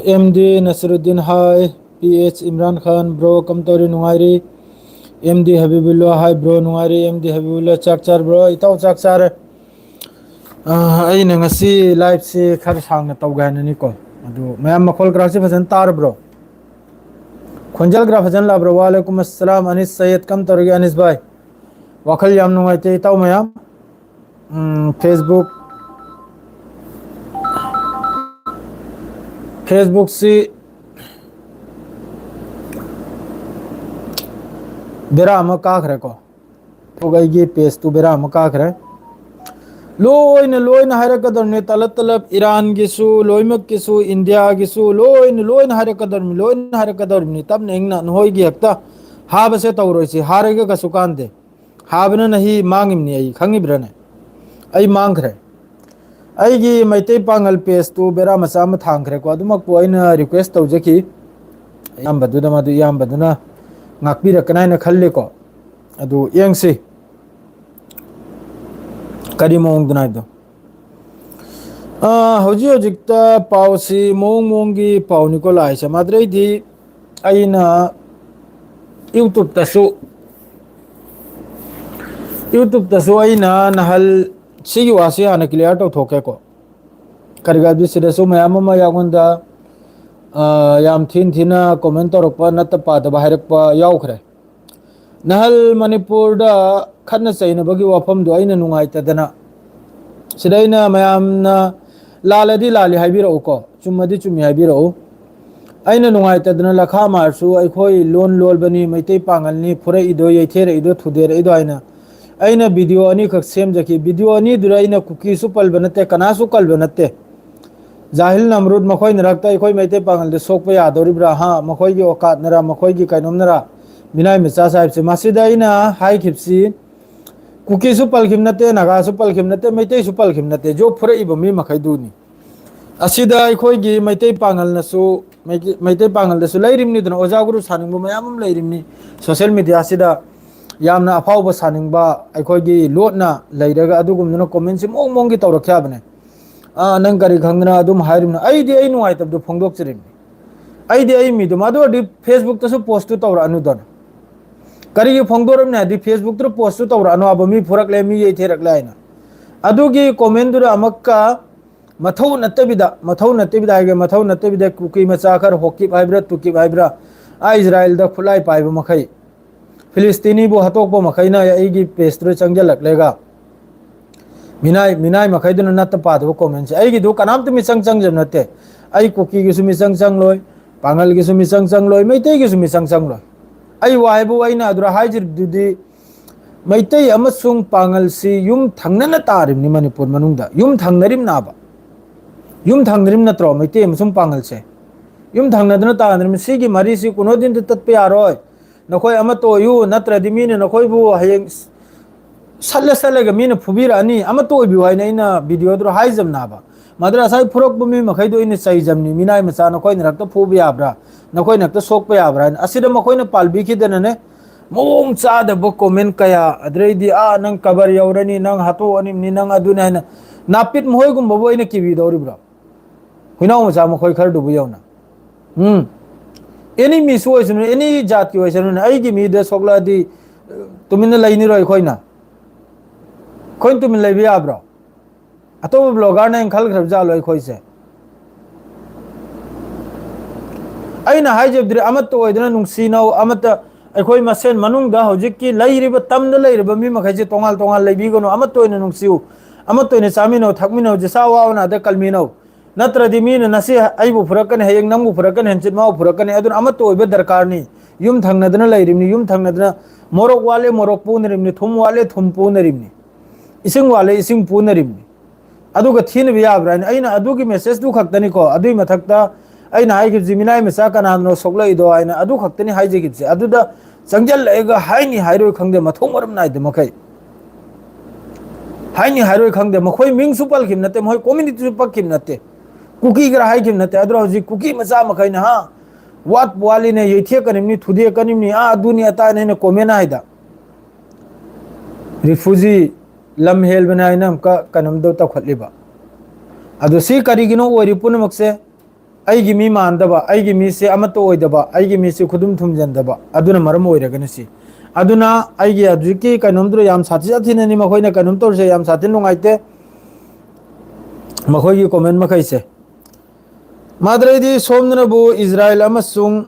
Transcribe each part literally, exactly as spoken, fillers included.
M D ꯅꯁꯔꯨꯗꯤꯟ, ꯍꯥꯏ꯫ ꯄꯤ H Imran ꯈꯥꯟ, bro, ꯀꯝ ꯇꯧꯔꯤ? ꯅꯨꯡꯉꯥꯏꯔꯤ? M D ꯍꯕꯤꯕꯨꯜꯂꯥ, ꯍꯥꯏ bro, ꯅꯨꯡꯉꯥꯏꯔꯤ꯫ ꯑꯦꯝ ꯗꯤ ꯍꯕꯤꯕꯨꯜꯂꯥ, ꯆꯥꯛ ꯆꯥꯔꯕ꯭ꯔꯣ? ꯏꯇꯥꯎ, ꯆꯥꯛ ꯆꯥꯔꯦ꯫ ꯑ, ꯑꯩꯅ ꯉꯁꯤ ꯂꯥꯏꯞꯁꯤ ꯈꯔ ꯁꯥꯡꯅ ꯇꯧꯒꯦ ꯍꯥꯏꯅꯅꯤꯀꯣ꯫ ꯑꯗꯨ ꯃꯌꯥꯝ ꯃꯈꯣꯜ ꯀꯔꯥꯁꯤ ꯐꯖꯅ ꯇꯥꯔꯕ꯭ꯔꯣ? ꯈꯣꯟꯖꯦꯜ ꯀꯔꯥ ꯐꯖꯅ ꯂꯥꯛꯕ꯭ꯔꯣ? ꯋꯥꯂꯦꯀꯨꯝ ꯑꯁꯂꯥꯝ, ꯑꯅꯤꯁ ꯁꯌꯦꯗ, ꯀꯝ ꯇꯧꯔꯤꯒꯦ ꯑꯅꯤꯁ ꯚꯥꯏ? ꯋꯥꯈꯜ ꯌꯥꯝ ꯅꯨꯡꯉꯥꯏꯇꯦ ꯏꯇꯥꯎ ꯃꯌꯥꯝ꯫ ꯎꯝ, Facebook, Facebook ꯁꯤ ꯕꯦꯔꯥ ꯑꯃ ꯀꯥꯈ꯭ꯔꯦꯀꯣ꯫ ꯑꯗꯨꯒ ꯑꯩꯒꯤ ꯄꯦꯖꯇꯨ ꯕꯦꯔꯥ ꯑꯃ ꯀꯥꯈ꯭ꯔꯦ꯫ ꯂꯣꯏꯅ, ꯂꯣꯏꯅ ꯍꯥꯏꯔꯛꯀꯗꯕꯅꯤ, ꯇꯂꯞ ꯇꯂꯞ, ꯏꯔꯥꯟꯒꯤꯁꯨ, ꯂꯣꯏꯅꯃꯛꯀꯤꯁꯨ, ꯏꯟꯗꯤꯌꯥꯒꯤꯁꯨ, ꯂꯣꯏꯅ, ꯂꯣꯏꯅ ꯍꯥꯏꯔꯛꯀꯗꯕꯅꯤ, ꯂꯣꯏꯅ ꯍꯥꯏꯔꯛꯀꯗꯕꯅꯤ꯫ ꯇꯞꯅ ꯏꯪꯅ ꯅꯈꯣꯏꯒꯤ ꯍꯦꯛꯇ ꯍꯥꯕꯁꯦ ꯇꯧꯔꯣꯏꯁꯤ, ꯍꯥꯔꯒ ꯀꯩꯁꯨ ꯀꯥꯟꯗꯦ꯫ ꯍꯥꯕꯅ ꯅꯍꯤ ꯃꯥꯡꯉꯤꯕꯅꯤ, ꯑꯩ ꯈꯪꯉꯤꯕ꯭ꯔꯥꯅꯦ? ꯑꯩ ꯃꯥꯡꯈ꯭ꯔꯦ꯫ ꯑꯩꯒꯤ ꯃꯩꯇꯩ ꯄꯥꯉꯜ ꯄꯦꯖꯇꯨ ꯕꯦꯔꯥ ꯃꯆꯥ ꯑꯃ ꯊꯥꯡꯈ꯭ꯔꯦꯀꯣ꯫ ꯑꯗꯨꯃꯛꯄꯨ ꯑꯩꯅ ꯔꯤꯀ꯭ꯋꯦꯁ ꯇꯧꯖꯈꯤ꯫ ꯑꯌꯥꯝꯕꯗꯨꯗ, ꯃꯗꯨ ꯏꯌꯥꯝꯕꯗꯨꯅ ꯉꯥꯛꯄꯤꯔꯛꯀꯅꯤ ꯍꯥꯏꯅ ꯈꯜꯂꯤꯀꯣ꯫ ꯑꯗꯨ ꯌꯦꯡꯁꯤ ꯀꯔꯤ ꯃꯑꯣꯡꯗꯅꯣ ꯍꯥꯏꯕꯗꯣ꯫ ꯑ, ꯍꯧꯖꯤꯛ ꯍꯧꯖꯤꯛꯇ ꯄꯥꯎꯁꯤ ꯃꯑꯣꯡ ꯃꯑꯣꯡꯒꯤ ꯄꯥꯎꯅꯤꯀꯣ ꯂꯥꯛꯏꯁꯦ꯫ ꯃꯗꯨꯗꯩꯗꯤ ꯑꯩꯅ YouTube-ꯇꯁꯨ, YouTube-ꯇꯁꯨ ꯑꯩꯅ ꯅꯍꯜ ꯁꯤꯒꯤ ꯋꯥꯁꯤ ꯍꯥꯟꯅ clear ꯇꯧꯊꯣꯛꯀꯦꯀꯣ꯫ ꯀꯔꯤꯒꯤꯅꯣ ꯍꯥꯏꯕꯗꯤ ꯁꯤꯗꯁꯨ ꯃꯌꯥꯝ ꯑꯃ ꯑꯩꯉꯣꯟꯗ, ꯑ, ꯌꯥꯝ ꯊꯤꯅ ꯊꯤꯅ comment ꯇꯧꯔꯛꯄ, ꯅꯠꯇ ꯄꯥꯗꯕ ꯍꯥꯏꯔꯛꯄ ꯌꯥꯎꯈ꯭ꯔꯦ꯫ ꯅꯍꯜ ꯃꯅꯤꯄꯨꯔꯗ ꯈꯠꯅ ꯆꯩꯅꯕꯒꯤ ꯋꯥꯐꯝꯗꯣ ꯑꯩꯅ ꯅꯨꯡꯉꯥꯏꯇꯗꯅ, ꯁꯤꯗ ꯑꯩꯅ ꯃꯌꯥꯝꯅ ꯂꯥꯜꯂꯗꯤ ꯂꯥꯜꯂꯤ ꯍꯥꯏꯕꯤꯔꯛꯎꯀꯣ, ꯆꯨꯝꯃꯗꯤ ꯆꯨꯝꯃꯤ ꯍꯥꯏꯕꯤꯔꯛꯎ꯫ ꯑꯩꯅ ꯅꯨꯡꯉꯥꯏꯇꯗꯅ ꯂꯈꯥ ꯃꯥꯔꯁꯨ ꯑꯩꯈꯣꯏ ꯂꯣꯟ ꯂꯣꯜꯕꯅꯤ, ꯃꯩꯇꯩ ꯄꯥꯉꯜꯅꯤ, ꯐꯨꯔꯛꯏꯗꯣ, ꯌꯩꯊꯦꯔꯛꯏꯗꯣ, ꯊꯨꯗꯦꯔꯛꯏꯗꯣ ꯍꯥꯏꯅ ꯑꯩꯅ video ꯑꯅꯤꯈꯛ ꯁꯦꯝꯖꯈꯤ꯫ Video ꯑꯅꯤꯗꯨꯗ ꯑꯩꯅ ꯀꯨꯀꯤꯁꯨ ꯄꯜꯕ ꯅꯠꯇꯦ, ꯀꯅꯥꯁꯨ ꯀꯜꯕ ꯅꯠꯇꯦ꯫ ꯖꯥꯍꯤꯜ ꯅꯝꯔꯨꯗ ꯃꯈꯣꯏꯅ ꯔꯛꯇ ꯑꯩꯈꯣꯏ ꯃꯩꯇꯩ ꯄꯥꯉꯜꯗ ꯁꯣꯛꯄ ꯌꯥꯗꯧꯔꯤꯕ꯭ꯔꯥ? ꯍꯥ, ꯃꯈꯣꯏꯒꯤ ꯑꯣꯀꯥꯠꯅꯔꯥ, ꯃꯈꯣꯏꯒꯤ ꯀꯩꯅꯣꯝꯅꯔꯥ? ꯃꯤꯅꯥꯏ ꯃꯆꯥ ꯁꯥꯍꯦꯕꯁꯦ, ꯃꯁꯤꯗ ꯑꯩꯅ ꯍꯥꯏꯈꯤꯕꯁꯤ ꯀꯨꯀꯤꯁꯨ ꯄꯜꯈꯤꯕ ꯅꯠꯇꯦ, ꯅꯥꯒꯥꯁꯨ ꯄꯜꯈꯤꯕ ꯅꯠꯇꯦ, ꯃꯩꯇꯩꯁꯨ ꯄꯜꯈꯤꯕ ꯅꯠꯇꯦ, ꯖꯣꯕ ꯐꯨꯔꯛꯏꯕ ꯃꯤ ꯃꯈꯩꯗꯨꯅꯤ꯫ ꯑꯁꯤꯗ ꯑꯩꯈꯣꯏꯒꯤ ꯃꯩꯇꯩ ꯄꯥꯉꯜꯅꯁꯨ, ꯃꯩꯇꯩ, ꯃꯩꯇꯩ ꯄꯥꯉꯜꯗꯁꯨ ꯂꯩꯔꯤꯕꯅꯤꯗꯅ, ꯑꯣꯖꯥ ꯒꯨꯔꯨ ꯁꯥꯅꯤꯡꯕ ꯃꯌꯥꯝ ꯑꯃ ꯂꯩꯔꯤꯕꯅꯤ꯫ Social media-ꯁꯤꯗ ꯌꯥꯝꯅ ꯑꯐꯥꯎꯕ ꯁꯥꯅꯤꯡꯕ ꯑꯩꯈꯣꯏꯒꯤ ꯂꯣꯠꯅ ꯂꯩꯔꯒ ꯑꯗꯨꯒꯨꯝꯗꯨꯅ comment-ꯁꯤ ꯃꯑꯣꯡ ꯃꯑꯣꯡꯒꯤ ꯇꯧꯔꯛꯈꯤ ꯍꯥꯏꯕꯅꯦ꯫ ꯑꯥ, ꯅꯪ ꯀꯔꯤ ꯈꯪꯗꯅ ꯑꯗꯨꯝ ꯍꯥꯏꯔꯤꯕꯅꯣ? ꯑꯩꯗꯤ ꯑꯩ ꯅꯨꯡꯉꯥꯏꯇꯕꯗꯣ ꯐꯣꯡꯗꯣꯛꯆꯔꯤꯕꯅꯤ꯫ ꯑꯩꯗꯤ ꯑꯩ ꯃꯤꯗꯨ, ꯑꯗꯨ ꯑꯣꯏꯔꯗꯤ Facebook ꯇꯁꯨ post ꯇꯨ ꯇꯧꯔꯛꯑꯅꯨꯗꯅ꯫ ꯀꯔꯤꯒꯤ ꯐꯣꯡꯗꯣꯔꯝꯅꯤ ꯍꯥꯏꯗꯤ, Facebook ꯇ post ꯇꯨ ꯇꯧꯔꯛꯑꯅꯣ ꯍꯥꯏꯕ, ꯃꯤ ꯐꯨꯔꯛꯂꯦ, ꯃꯤ ꯌꯩꯊꯦꯔꯛꯂꯦ ꯍꯥꯏꯅ꯫ ꯑꯗꯨꯒꯤ comment ꯗꯨꯗ ꯑꯃꯨꯛꯀ ꯃꯊꯧ ꯅꯠꯇꯕꯤꯗ, ꯃꯊꯧ ꯅꯠꯇꯕꯤꯗ ꯍꯥꯏꯒꯦ, ꯃꯊꯧ ꯅꯠꯇꯕꯤꯗ ꯀꯨꯀꯤ ꯃꯆꯥ ꯈꯔ, ꯍꯣꯀꯤꯞ ꯍꯥꯏꯕ꯭ꯔꯥ, ꯇꯨꯀꯤꯞ ꯍꯥꯏꯕ꯭ꯔꯥ, ꯑꯥ ꯏꯖꯔꯥꯏꯜꯗ ꯈꯨꯠꯂꯥꯏ ꯄꯥꯏꯕ ꯃꯈꯩ, ꯐꯤꯂꯤꯁꯇꯤꯅꯤꯕꯨ ꯍꯥꯠꯇꯣꯛꯄ ꯃꯈꯩꯅ ꯑꯩꯒꯤ page ꯇꯨꯗ ꯆꯪꯁꯤꯜꯂꯛꯂꯒ, ꯃꯤꯅꯥꯏ, ꯃꯤꯅꯥꯏ ꯃꯈꯩꯗꯨꯅ ꯅꯠꯇ ꯄꯥꯗꯕ comment ꯁꯦ꯫ ꯑꯩꯒꯤꯗꯨ ꯀꯅꯥꯝꯇ ꯃꯤꯆꯪ ꯆꯪꯖꯕ ꯅꯠꯇꯦ꯫ ꯑꯩ ꯀꯨꯀꯤꯒꯤꯁꯨ ꯃꯤꯆꯪ ꯆꯪꯂꯣꯏ, ꯄꯥꯉꯜꯒꯤꯁꯨ ꯃꯤꯆꯪ ꯆꯪꯂꯣꯏ, ꯃꯩꯇꯩꯒꯤꯁꯨ ꯃꯤꯆꯪ ꯆꯪꯂꯣꯏ꯫ ꯑꯩ ꯋꯥ ꯍꯥꯏꯕꯨ ꯑꯩꯅ ꯑꯗꯨꯗ ꯍꯥꯏꯖꯔꯤꯗꯨꯗꯤ, ꯃꯩꯇꯩ ꯑꯃꯁꯨꯡ ꯄꯥꯉꯜꯁꯤ ꯌꯨꯝ ꯊꯪꯅꯅ ꯇꯥꯔꯤꯕꯅꯤ ꯃꯅꯤꯄꯨꯔ ꯃꯅꯨꯡꯗ꯫ ꯌꯨꯝ ꯊꯪꯅꯔꯤꯕꯅꯕ꯫ ꯌꯨꯝ ꯊꯪꯅꯔꯤꯕ ꯅꯠꯇ꯭ꯔꯣ ꯃꯩꯇꯩ ꯑꯃꯁꯨꯡ ꯄꯥꯉꯜꯁꯦ? ꯌꯨꯝ ꯊꯪꯅꯗꯨꯅ ꯇꯥꯗ꯭ꯔꯤꯕꯅꯤ꯫ ꯁꯤꯒꯤ ꯃꯔꯤꯁꯤ ꯀꯨꯅꯣꯗꯤꯟꯗ ꯇꯠꯄ ꯌꯥꯔꯣꯏ꯫ ꯅꯈꯣꯏ ꯑꯃꯠꯇ ꯑꯣꯏꯌꯨ, ꯅꯠꯇ꯭ꯔꯗꯤ ꯃꯤꯅ ꯅꯈꯣꯏꯕꯨ ꯍꯌꯦꯡ ꯁꯠꯂ ꯁꯠꯂꯒ ꯃꯤꯅ ꯐꯨꯕꯤꯔꯛꯑꯅꯤ, ꯑꯃꯠꯇ ꯑꯣꯏꯕꯤꯌꯨ ꯍꯥꯏꯅ ꯑꯩꯅ video ꯗꯨꯗ ꯍꯥꯏꯖꯕꯅꯦꯕ꯫ ꯃꯗꯨꯗ ꯉꯁꯥꯏ ꯐꯨꯔꯛꯄ ꯃꯤ ꯃꯈꯩꯗꯣ ꯑꯩꯅ ꯆꯩꯖꯕꯅꯤ, "ꯃꯤꯅꯥꯏ ꯃꯆꯥ, ꯅꯈꯣꯏꯅ ꯍꯦꯛꯇ ꯐꯨꯕ ꯌꯥꯕ꯭ꯔꯥ? ꯅꯈꯣꯏꯅ ꯍꯦꯛꯇ ꯁꯣꯛꯄ ꯌꯥꯕ꯭ꯔꯥ?" ꯍꯥꯏꯅ꯫ ꯑꯁꯤꯗ ꯃꯈꯣꯏꯅ ꯄꯥꯜꯕꯤꯈꯤꯗꯅꯅꯦ, ꯃꯑꯣꯡ ꯆꯥꯗꯕ comment ꯀꯌꯥ, ꯑꯗꯨꯗꯩꯗꯤ, "ꯑꯥ, ꯅꯪ ꯀꯕꯔ ꯌꯧꯔꯅꯤ, ꯅꯪ ꯍꯥꯠꯇꯣꯛꯑꯅꯤꯕꯅꯤ, ꯅꯪ ꯑꯗꯨꯅꯤ" ꯍꯥꯏꯅ꯫ ꯅꯥꯄꯤꯠ ꯃꯈꯣꯏꯒꯨꯝꯕꯕꯨ ꯑꯩꯅ ꯀꯤꯕꯤꯗꯧꯔꯤꯕ꯭ꯔꯣ? ꯍꯨꯏꯅꯥꯎ ꯃꯆꯥ ꯃꯈꯣꯏ ꯈꯔꯗꯨꯕꯨ ꯌꯧꯅ꯫ ꯎꯝ꯫ Any ꯃꯤꯁꯨ ꯑꯣꯏꯁꯅꯨ, any ꯖꯥꯠꯀꯤ ꯑꯣꯏꯁꯅꯨꯅꯦ, ꯑꯩꯒꯤ ꯃꯤꯗ ꯁꯣꯛꯂꯛꯑꯗꯤ, ꯑ, ꯇꯨꯃꯤꯟꯅ ꯂꯩꯅꯤꯔꯣ ꯑꯩꯈꯣꯏꯅ? ꯑꯩꯈꯣꯏꯅ ꯇꯨꯃꯤꯟ ꯂꯩꯕ ꯌꯥꯕ꯭ꯔꯣ? ꯑꯇꯣꯞꯄ blogger ꯅ ꯍꯦꯟꯅ ꯈꯜꯈ꯭ꯔꯕ ꯖꯥꯠꯂꯣ ꯑꯩꯈꯣꯏꯁꯦ? ꯑꯩꯅ ꯍꯥꯏꯖꯕꯗꯨꯗꯤ, ꯑꯃꯠꯇ ꯑꯣꯏꯗꯅ ꯅꯨꯡꯁꯤꯅꯧ, ꯑꯃꯠꯇ ꯑꯩꯈꯣꯏ ꯃꯁꯦꯟ ꯃꯅꯨꯡꯗ ꯍꯧꯖꯤꯛꯀꯤ ꯂꯩꯔꯤꯕ, ꯇꯝꯗ ꯂꯩꯔꯤꯕ ꯃꯤ ꯃꯈꯩꯁꯦ ꯇꯣꯉꯥꯟ ꯇꯣꯉꯥꯟ ꯂꯩꯕꯤꯒꯅꯨ, ꯑꯃꯠꯇ ꯑꯣꯏꯅ ꯅꯨꯡꯁꯤꯌꯨ, ꯑꯃꯠꯇ ꯑꯣꯏꯅ ꯆꯥꯃꯤꯟꯅꯧ, ꯊꯛꯃꯤꯟꯅꯧ, ꯖꯤꯁꯥ ꯋꯥ ꯅꯥꯗ ꯀꯜꯃꯤꯟꯅꯧ꯫ ꯅꯠꯇ꯭ꯔꯗꯤ ꯃꯤꯅ ꯉꯁꯤ ꯑꯩꯕꯨ ꯐꯨꯔꯛꯀꯅꯤ, ꯍꯌꯦꯡ ꯅꯪꯕꯨ ꯐꯨꯔꯛꯀꯅꯤ, ꯍꯟꯆꯤꯠ ꯃꯥꯕꯨ ꯐꯨꯔꯛꯀꯅꯤ꯫ ꯑꯗꯨꯅ ꯑꯃꯠꯇ ꯑꯣꯏꯕ ꯗꯔꯀꯥꯔꯅꯤ꯫ ꯌꯨꯝ ꯊꯪꯅꯗꯅ ꯂꯩꯔꯤꯕꯅꯤ, ꯌꯨꯝ ꯊꯪꯅꯗꯅ ꯃꯣꯔꯣꯛ ꯋꯥꯠꯂꯦ ꯃꯣꯔꯣꯛ ꯄꯨꯅꯔꯤꯕꯅꯤ, ꯊꯨꯝ ꯋꯥꯠꯂꯦ ꯊꯨꯝ ꯄꯨꯅꯔꯤꯕꯅꯤ, ꯏꯁꯤꯡ ꯋꯥꯠꯂꯦ ꯏꯁꯤꯡ ꯄꯨꯅꯔꯤꯕꯅꯤ꯫ ꯑꯗꯨꯒ ꯊꯤꯅꯕ ꯌꯥꯕ꯭ꯔꯥ ꯍꯥꯏꯅ꯫ ꯑꯩꯅ ꯑꯗꯨꯒꯤ message ꯇꯨ ꯈꯛꯇꯅꯤꯀꯣ, ꯑꯗꯨꯒꯤ ꯃꯊꯛꯇ ꯑꯩꯅ ꯍꯥꯏꯈꯤꯕꯁꯤ, "ꯃꯤꯅꯥꯏ ꯃꯆꯥ ꯀꯅꯥꯅꯣ ꯁꯣꯛꯂꯛꯏꯗꯣ?" ꯍꯥꯏꯅ ꯑꯗꯨ ꯈꯛꯇꯅꯤ ꯍꯥꯏꯖꯈꯤꯕꯁꯦ꯫ ꯑꯗꯨꯗ ꯆꯪꯁꯤꯜꯂꯛꯑꯒ ꯍꯥꯏꯅꯤ ꯍꯥꯏꯔꯣꯏ ꯈꯪꯗꯦ, ꯃꯊꯧ ꯃꯔꯝ ꯅꯥꯏꯗꯦ ꯃꯈꯩ꯫ ꯍꯥꯏꯅꯤ ꯍꯥꯏꯔꯣꯏ ꯈꯪꯗꯦ, ꯃꯈꯣꯏ ꯃꯤꯡꯁꯨ ꯄꯜꯈꯤꯕ ꯅꯠꯇꯦ, ꯃꯈꯣꯏ community ꯁꯨ ꯄꯛꯈꯤꯕ ꯅꯠꯇꯦ, ꯀꯨꯀꯤ ꯈꯔ ꯍꯥꯏꯈꯤꯕ ꯅꯠꯇꯦ꯫ ꯑꯗꯨꯅ ꯍꯧꯖꯤꯛ ꯀꯨꯀꯤ ꯃꯆꯥ ꯃꯈꯩꯅ, ꯍꯥ, ꯋꯥꯠꯄꯨ ꯋꯥꯠꯂꯤꯅꯦ, ꯌꯩꯊꯦꯛꯀꯅꯤꯕꯅꯤ, ꯊꯨꯗꯦꯛꯀꯅꯤꯕꯅꯤ, ꯑꯥ, ꯑꯗꯨꯅꯤ ꯑꯇꯥꯅꯤ ꯍꯥꯏꯅ comment ꯍꯥꯏꯗ꯫ Refugee ꯂꯝ ꯍꯦꯜꯕꯅꯦ ꯍꯥꯏꯅ ꯑꯃꯨꯛꯀ ꯀꯩꯅꯣꯝꯗ ꯇꯧꯈꯠꯂꯤꯕ꯫ ꯑꯗꯣ ꯁꯤ ꯀꯔꯤꯒꯤꯅꯣ ꯑꯣꯏꯔꯤ ꯄꯨꯝꯅꯃꯛꯁꯦ? ꯑꯩꯒꯤ ꯃꯤ ꯃꯥꯟꯗꯕ, ꯑꯩꯒꯤ ꯃꯤꯁꯦ ꯑꯃꯠꯇ ꯑꯣꯏꯗꯕ, ꯑꯩꯒꯤ ꯃꯤꯁꯦ ꯈꯨꯗꯨꯝ ꯊꯨꯝꯖꯤꯟꯗꯕ, ꯑꯗꯨꯅ ꯃꯔꯝ ꯑꯣꯏꯔꯒꯅꯤ ꯁꯤ꯫ ꯑꯗꯨꯅ ꯑꯩꯒꯤ ꯍꯧꯖꯤꯛꯀꯤ ꯀꯩꯅꯣꯝꯗꯨꯗ ꯌꯥꯝ ꯁꯥꯊꯤ ꯁꯥꯊꯤꯅꯅꯤ ꯃꯈꯣꯏꯅ ꯀꯩꯅꯣꯝ ꯇꯧꯔꯤꯁꯦ, ꯌꯥꯝ ꯁꯥꯊꯤ ꯅꯨꯡꯉꯥꯏꯇꯦ ꯃꯈꯣꯏꯒꯤ comment ꯃꯈꯩꯁꯦ꯫ ꯃꯥꯗ꯭ꯔꯩꯗꯤ ꯁꯣꯝꯗꯅꯕꯨ ꯏꯖꯔꯥꯏꯜ ꯑꯃꯁꯨꯡ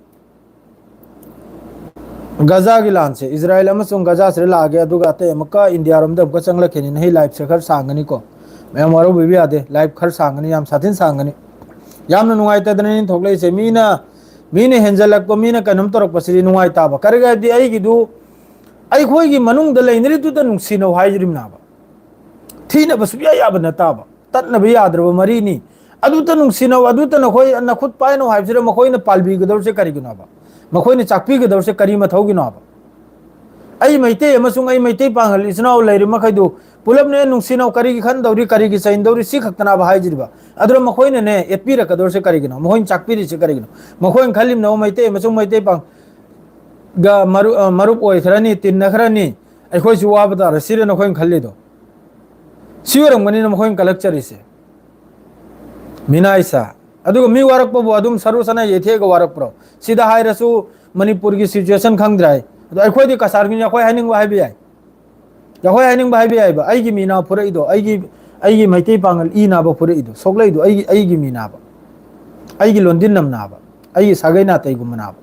ꯒꯖꯥꯒꯤ ꯂꯥꯟꯁꯦ, ꯏꯖꯔꯥꯏꯜ ꯑꯃꯁꯨꯡ ꯒꯖꯥꯁꯤꯗ ꯂꯥꯛꯑꯒꯦ, ꯑꯗꯨꯒ ꯑꯇꯩ ꯑꯃꯨꯛꯀ ꯏꯟꯗꯤꯌꯥꯔꯣꯝꯗ ꯑꯃꯨꯛꯀ ꯆꯪꯂꯛꯈꯤꯅꯤ꯫ ꯅꯍꯩ liveꯁꯦ ꯈꯔ ꯁꯥꯡꯒꯅꯤꯀꯣ, ꯃꯌꯥꯝ ꯋꯥꯔꯧꯕꯤꯕ ꯌꯥꯗꯦ, live ꯈꯔ ꯁꯥꯡꯒꯅꯤ, ꯌꯥꯝ ꯁꯥꯊꯤꯅ ꯁꯥꯡꯒꯅꯤ꯫ ꯌꯥꯝꯅ ꯅꯨꯡꯉꯥꯏꯇꯗꯅ ꯑꯩꯅ ꯊꯣꯛꯂꯛꯏꯁꯦ꯫ ꯃꯤꯅ, ꯃꯤꯅ ꯍꯦꯟꯖꯜꯂꯛꯄ, ꯃꯤꯅ ꯀꯩꯅꯣꯝ ꯇꯧꯔꯛꯄꯁꯤꯗꯤ ꯅꯨꯡꯉꯥꯏꯇꯕ꯫ ꯀꯔꯤꯒꯤ ꯍꯥꯏꯕꯗꯤ ꯑꯩꯒꯤꯗꯨ, ꯑꯩꯈꯣꯏꯒꯤ ꯃꯅꯨꯡꯗ ꯂꯩꯅꯔꯤꯗꯨꯗ ꯅꯨꯡꯁꯤꯅꯧ ꯍꯥꯏꯔꯤꯕꯅꯦꯕ꯫ ꯊꯤꯅꯕ ꯁꯨꯡꯌꯥ ꯌꯥꯕ ꯅꯠꯇꯕ, ꯇꯠꯅꯕ ꯌꯥꯗ꯭ꯔꯕ ꯃꯔꯤꯅꯤ꯫ ꯑꯗꯨꯇ ꯅꯨꯡꯁꯤꯅꯧ, ꯑꯗꯨꯇ ꯅꯈꯣꯏ ꯅꯈꯨꯠ ꯄꯥꯏꯅꯧ ꯍꯥꯏꯕꯁꯤꯗ ꯃꯈꯣꯏꯅ ꯄꯥꯜꯕꯤꯒꯗꯧꯔꯤꯁꯦ ꯀꯔꯤꯒꯤꯅꯣꯕ? ꯃꯈꯣꯏꯅ ꯆꯥꯛꯄꯤꯒꯗꯧꯔꯤꯁꯦ ꯀꯔꯤ ꯃꯊꯧꯒꯤꯅꯣꯕ? ꯑꯩ ꯃꯩꯇꯩ ꯑꯃꯁꯨꯡ ꯑꯩ ꯃꯩꯇꯩ ꯄꯥꯉꯜ ꯏꯆꯤꯟ ꯏꯅꯥꯎ ꯂꯩꯔꯤꯕ ꯃꯈꯩꯗꯨ ꯄꯨꯂꯞꯅꯦ ꯅꯨꯡꯁꯤꯅꯧ, ꯀꯔꯤꯒꯤ ꯈꯟꯗꯧꯔꯤ, ꯀꯔꯤꯒꯤ ꯆꯩꯅꯗꯧꯔꯤ, ꯁꯤ ꯈꯛꯇꯅꯕ ꯍꯥꯏꯖꯔꯤꯕ꯫ ꯑꯗꯨꯅ ꯃꯈꯣꯏꯅꯅꯦ ꯌꯦꯠꯄꯤꯔꯛꯀꯗꯧꯔꯤꯁꯦ ꯀꯔꯤꯒꯤꯅꯣ? ꯃꯈꯣꯏꯅ ꯆꯥꯛꯄꯤꯔꯤꯁꯦ ꯀꯔꯤꯒꯤꯅꯣ? ꯃꯈꯣꯏꯅ ꯈꯜꯂꯤꯕꯅ ꯃꯩꯇꯩ ꯑꯃꯁꯨꯡ ꯃꯩꯇꯩ ꯄꯥꯡ-, ꯒ ꯃꯔꯨ-, ꯑ, ꯃꯔꯨꯞ ꯑꯣꯏꯈ꯭ꯔꯅꯤ, ꯇꯤꯟꯅꯈ꯭ꯔꯅꯤ, ꯑꯩꯈꯣꯏꯁꯨ ꯋꯥꯕ ꯇꯥꯔꯦ, ꯁꯤꯔ ꯅꯈꯣꯏꯅ ꯈꯜꯂꯤꯗꯣ? ꯁꯤ ꯑꯣꯏꯔꯝꯒꯅꯤꯅ ꯃꯈꯣꯏꯅ ꯀꯜꯂꯛꯆꯔꯤꯁꯦ꯫ ꯃꯤꯅꯥꯏꯁꯥ꯫ ꯑꯗꯨꯒ ꯃꯤ ꯋꯥꯔꯛꯄꯕꯨ ꯑꯗꯨꯝ ꯁꯔꯨ ꯁꯅꯥ ꯌꯩꯊꯦꯛꯑꯒ ꯋꯥꯔꯛꯄ꯭ꯔꯣ? ꯁꯤꯗ ꯍꯥꯏꯔꯁꯨ ꯃꯅꯤꯄꯨꯔꯒꯤ situation ꯈꯪꯗ꯭ꯔꯦ ꯍꯥꯏ꯫ ꯑꯗꯣ ꯑꯩꯈꯣꯏꯗꯤ ꯀꯁꯥꯔꯒꯤꯅꯤ, ꯑꯩꯈꯣꯏ ꯍꯥꯏꯅꯤꯡꯕ ꯍꯥꯏꯕ ꯌꯥꯏ꯫ ꯑꯩꯈꯣꯏ ꯍꯥꯏꯅꯤꯡꯕ ꯍꯥꯏꯕ ꯌꯥꯏꯕ꯫ ꯑꯩꯒꯤ ꯃꯤ ꯅꯥ ꯐꯨꯔꯛꯏꯗꯣ, ꯑꯩꯒꯤ, ꯑꯩꯒꯤ ꯃꯩꯇꯩ ꯄꯥꯉꯜ ꯏ ꯅꯥꯕ ꯐꯨꯔꯛꯏꯗꯣ, ꯁꯣꯛꯂꯛꯏꯗꯣ ꯑꯩꯒꯤ, ꯑꯩꯒꯤ ꯃꯤ ꯅꯥꯕ, ꯑꯩꯒꯤ ꯂꯣꯟꯗꯤꯟ ꯅꯝ ꯅꯥꯕ, ꯑꯩꯒꯤ ꯁꯥꯒꯩ ꯅꯥꯇꯩꯒꯨꯝꯕ ꯅꯥꯕ꯫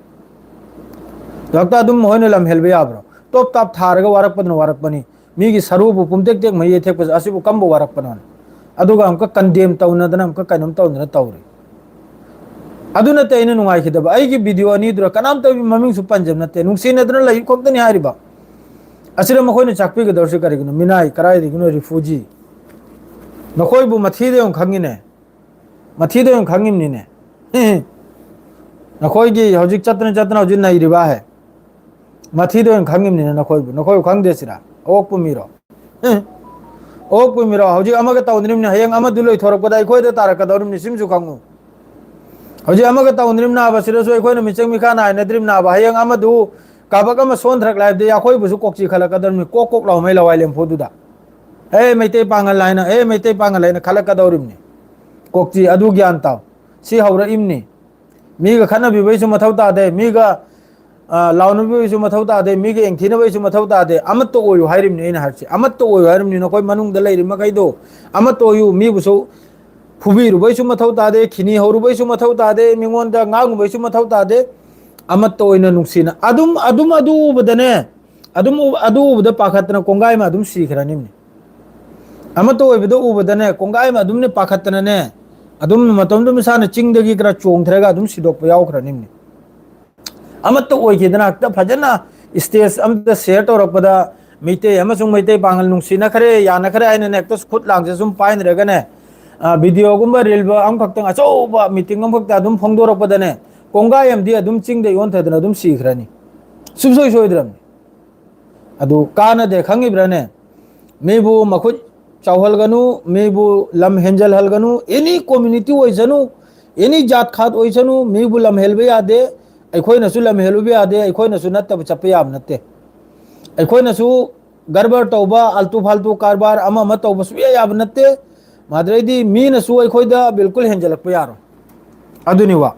ꯗꯣꯛꯇꯔ ꯑꯗꯨꯝ ꯃꯈꯣꯏꯅ ꯂꯝ ꯍꯦꯜꯕ ꯌꯥꯕ꯭ꯔꯣ? ꯇꯣꯞ ꯇꯥꯞ ꯊꯥꯔꯒ ꯋꯥꯔꯛꯄꯗꯨꯅ ꯋꯥꯔꯛꯄꯅꯤ꯫ ꯃꯤꯒꯤ ꯁꯔꯨꯕꯨ ꯄꯨꯝꯇꯦꯛ ꯇꯦꯛ ꯃꯩ ꯌꯩꯊꯦꯛꯄꯁꯦ ꯑꯁꯤꯕꯨ ꯀꯝꯕ ꯋꯥꯔꯛꯄꯅꯣꯅꯦ? ꯑꯗꯨꯒ ꯑꯃꯨꯛꯀ condemn ꯇꯧꯅꯗꯅ ꯑꯃꯨꯛꯀ ꯀꯩꯅꯣꯝ ꯇꯧꯗꯅ ꯇꯧꯔꯤ꯫ ꯑꯗꯨ ꯅꯠꯇꯦ ꯑꯩꯅ ꯅꯨꯡꯉꯥꯏꯈꯤꯗꯕ꯫ ꯑꯩꯒꯤ video ꯑꯅꯤꯗꯨꯗ ꯀꯅꯥꯝꯇ ꯃꯃꯤꯡꯁꯨ ꯄꯟꯖꯕ ꯅꯠꯇꯦ꯫ ꯅꯨꯡꯁꯤꯅꯗꯅ ꯂꯩ ꯈꯛꯇꯅꯤ ꯍꯥꯏꯔꯤꯕ꯫ ꯑꯁꯤꯗ ꯃꯈꯣꯏꯅ ꯆꯥꯛꯄꯤꯒꯗꯧꯔꯤꯁꯤ ꯀꯔꯤꯒꯤꯅꯣ? ꯃꯤꯅꯥꯏ ꯀꯗꯥꯏꯗꯒꯤꯅꯣ? Refugee꯫ ꯅꯈꯣꯏꯕꯨ ꯃꯊꯤꯗ ꯌꯣꯡ ꯈꯪꯉꯤꯅꯦ꯫ ꯃꯊꯤꯗ ꯌꯣꯡ ꯈꯪꯉꯤꯕꯅꯤꯅꯦ꯫ ꯅꯈꯣꯏꯒꯤ ꯍꯧꯖꯤꯛ ꯆꯠꯇꯅ ꯆꯠꯇꯅ ꯍꯧꯖꯤꯛ ꯅꯩꯔꯤꯕ ꯍꯦ꯫ ꯃꯊꯤꯗ ꯑꯣꯏꯅ ꯈꯪꯉꯤꯕꯅꯤꯅ ꯅꯈꯣꯏꯕꯨ, ꯅꯈꯣꯏꯕꯨ ꯈꯪꯗꯦ ꯁꯤꯔ? ꯑꯣꯛꯄ ꯃꯤꯔꯣ? ꯑꯦ? ꯑꯣꯛꯄ ꯃꯤꯔꯣ? ꯍꯧꯖꯤꯛ ꯑꯃꯒ ꯇꯧꯅꯔꯤꯕꯅꯤ, ꯍꯌꯦꯡ ꯑꯃꯗꯨ ꯂꯣꯏꯊꯣꯔꯛꯄꯗ ꯑꯩꯈꯣꯏꯗ ꯇꯥꯔꯛꯀꯗꯧꯔꯤꯕꯅꯤ, ꯁꯤꯃꯁꯨ ꯈꯪꯉꯨ꯫ ꯍꯧꯖꯤꯛ ꯑꯃꯒ ꯇꯧꯅꯔꯤꯕ ꯅꯥꯕ ꯁꯤꯗꯁꯨ ꯑꯩꯈꯣꯏꯅ ꯃꯤꯆꯪ ꯃꯤꯈꯥ ꯅꯥꯏꯅꯗ꯭ꯔꯤꯕ ꯅꯥꯕ, ꯍꯌꯦꯡ ꯑꯃꯗꯨ ꯀꯥꯕꯛ ꯑꯃ ꯁꯣꯟꯊꯔꯛꯂꯦ ꯍꯥꯏꯕꯗꯤ ꯑꯩꯈꯣꯏꯕꯨꯁꯨ ꯀꯣꯛꯆꯤ ꯈꯜꯂꯛꯀꯗꯧꯔꯤꯕꯅꯤ, ꯀꯣꯛ ꯀꯣꯛ ꯂꯥꯎꯃꯩ ꯂꯋꯥꯏ ꯂꯦꯝꯐꯨꯗꯨꯗ꯫ ꯑꯦ ꯃꯩꯇꯩ ꯄꯥꯡꯒꯜ ꯍꯥꯏꯅ, ꯑꯦ ꯃꯩꯇꯩ ꯄꯥꯡꯒꯜ ꯍꯥꯏꯅ ꯈꯜꯂꯛꯀꯗꯧꯔꯤꯕꯅꯤ꯫ ꯀꯣꯛꯆꯤ ꯑꯗꯨ ꯒ꯭ꯌꯥꯟ ꯇꯥꯎ꯫ ꯁꯤ ꯍꯧꯔꯛꯏꯝꯅꯤ꯫ ꯃꯤꯒ ꯈꯠꯅꯕꯤꯕꯩꯁꯨ ꯃꯊꯧ ꯇꯥꯗꯦ, ꯃꯤꯒ, ꯑ, ꯂꯥꯎꯅꯕꯤꯕꯩꯁꯨ ꯃꯊꯧ ꯇꯥꯗꯦ, ꯃꯤꯒ ꯌꯦꯡꯊꯤꯅꯕꯩꯁꯨ ꯃꯊꯧ ꯇꯥꯗꯦ꯫ ꯑꯃꯠꯇ ꯑꯣꯏꯌꯨ ꯍꯥꯏꯔꯤꯕꯅꯤ ꯑꯩꯅ ꯍꯥꯏꯔꯤꯁꯦ, ꯑꯃꯠꯇ ꯑꯣꯏꯌꯨ ꯍꯥꯏꯔꯤꯕꯅꯤ꯫ ꯅꯈꯣꯏ ꯃꯅꯨꯡꯗ ꯂꯩꯔꯤ ꯃꯈꯩꯗꯣ ꯑꯃꯠꯇ ꯑꯣꯏꯌꯨ꯫ ꯃꯤꯕꯨꯁꯨ ꯐꯨꯕꯤꯔꯨꯕꯩꯁꯨ ꯃꯊꯧ ꯇꯥꯗꯦ, ꯈꯤꯅꯤ ꯍꯧꯔꯨꯕꯩꯁꯨ ꯃꯊꯧ ꯇꯥꯗꯦ, ꯃꯤꯉꯣꯟꯗ ꯉꯥꯡꯉꯨꯕꯩꯁꯨ ꯃꯊꯧ ꯇꯥꯗꯦ꯫ ꯑꯃꯠꯇ ꯑꯣꯏꯅ ꯅꯨꯡꯁꯤꯅ ꯑꯗꯨꯝ, ꯑꯗꯨꯝ ꯑꯗꯨ ꯎꯕꯗꯅꯦ, ꯑꯗꯨꯝ ꯎ-, ꯑꯗꯨ ꯎꯕꯗ ꯄꯥꯈꯠꯇꯅ ꯀꯣꯡꯒꯥꯏ ꯑꯃ ꯑꯗꯨꯝ ꯁꯤꯈ꯭ꯔꯅꯤꯕꯅꯤ꯫ ꯑꯃꯠꯇ ꯑꯣꯏꯕꯗ ꯎꯕꯗꯅꯦ, ꯀꯣꯡꯒꯥꯏ ꯑꯃ ꯑꯗꯨꯝꯅꯦ ꯄꯥꯈꯠꯇꯅꯅꯦ, ꯑꯗꯨꯝ ꯃꯇꯣꯝꯗ ꯃꯁꯥꯅ ꯆꯤꯡꯗꯒꯤ ꯈꯔ ꯆꯣꯡꯊꯔꯒ ꯑꯗꯨꯝ ꯁꯤꯗꯣꯛꯄ ꯌꯥꯎꯈ꯭ꯔꯅꯤꯕꯅꯤ꯫ ꯑꯃꯠꯇ ꯑꯣꯏꯈꯤꯗꯅ ꯍꯦꯛꯇ ꯐꯖꯅ stage ꯑꯃꯗ share ꯇꯧꯔꯛꯄꯗ ꯃꯩꯇꯩ ꯑꯃꯁꯨꯡ ꯃꯩꯇꯩ ꯄꯥꯉꯜ ꯅꯨꯡꯁꯤꯅꯈ꯭ꯔꯦ, ꯌꯥꯅꯈ꯭ꯔꯦ ꯍꯥꯏꯅꯅꯦ ꯍꯦꯛꯇ ꯈꯨꯠ ꯂꯥꯡꯁꯦ ꯁꯨꯝ ꯄꯥꯏꯅꯔꯒꯅꯦ, ꯑ, video ꯒꯨꯝꯕ reel ꯕ ꯑꯃꯈꯛꯇꯪ, ꯑꯆꯧꯕ meeting ꯑꯃꯈꯛꯇ ꯑꯗꯨꯝ ꯐꯣꯡꯗꯣꯔꯛꯄꯗꯅꯦ, ꯀꯣꯡꯒꯥꯏ ꯑꯃꯗꯤ ꯑꯗꯨꯝ ꯆꯤꯡꯗ ꯌꯣꯟꯊꯗꯅ ꯑꯗꯨꯝ ꯁꯤꯈ꯭ꯔꯅꯤ꯫ ꯁꯨꯡꯁꯣꯏ ꯁꯣꯏꯗ꯭ꯔꯕꯅꯤ꯫ ꯑꯗꯨ ꯀꯥꯟꯅꯗꯦ ꯈꯪꯉꯤꯕ꯭ꯔꯥꯅꯦ? ꯃꯤꯕꯨ ꯃꯈꯨꯠ ꯆꯥꯎꯍꯜꯒꯅꯨ, ꯃꯤꯕꯨ ꯂꯝ ꯍꯦꯟꯖꯜꯍꯜꯒꯅꯨ, any community ꯑꯣꯏꯁꯅꯨ, any ꯖꯥꯠ ꯈꯥꯠ ꯑꯣꯏꯁꯅꯨ, ꯃꯤꯕꯨ ꯂꯝ ꯍꯦꯜꯕ ꯌꯥꯗꯦ, ꯑꯩꯈꯣꯏꯅꯁꯨ ꯂꯝ ꯍꯦꯜꯂꯨꯕ ꯌꯥꯗꯦ, ꯑꯩꯈꯣꯏꯅꯁꯨ ꯅꯠꯇꯕ ꯆꯠꯄ ꯌꯥꯕ ꯅꯠꯇꯦ꯫ ꯑꯩꯈꯣꯏꯅꯁꯨ ꯒꯔꯕꯔ ꯇꯧꯕ, ꯑꯜꯇꯨ ꯐꯥꯜꯇꯨ ꯀꯔꯕꯥꯔ ꯑꯃ ꯑꯃ ꯇꯧꯕ ꯁꯨꯡꯌꯥ ꯌꯥꯕ ꯅꯠꯇꯦ꯫ ꯃꯗꯨꯗꯩꯗꯤ ꯃꯤꯅꯁꯨ ꯑꯩꯈꯣꯏꯗ ꯕꯤꯜꯀꯨꯜ ꯍꯦꯟꯖꯜꯂꯛꯄ ꯌꯥꯔꯣꯏ꯫ ꯑꯗꯨꯅꯤ ꯋꯥ꯫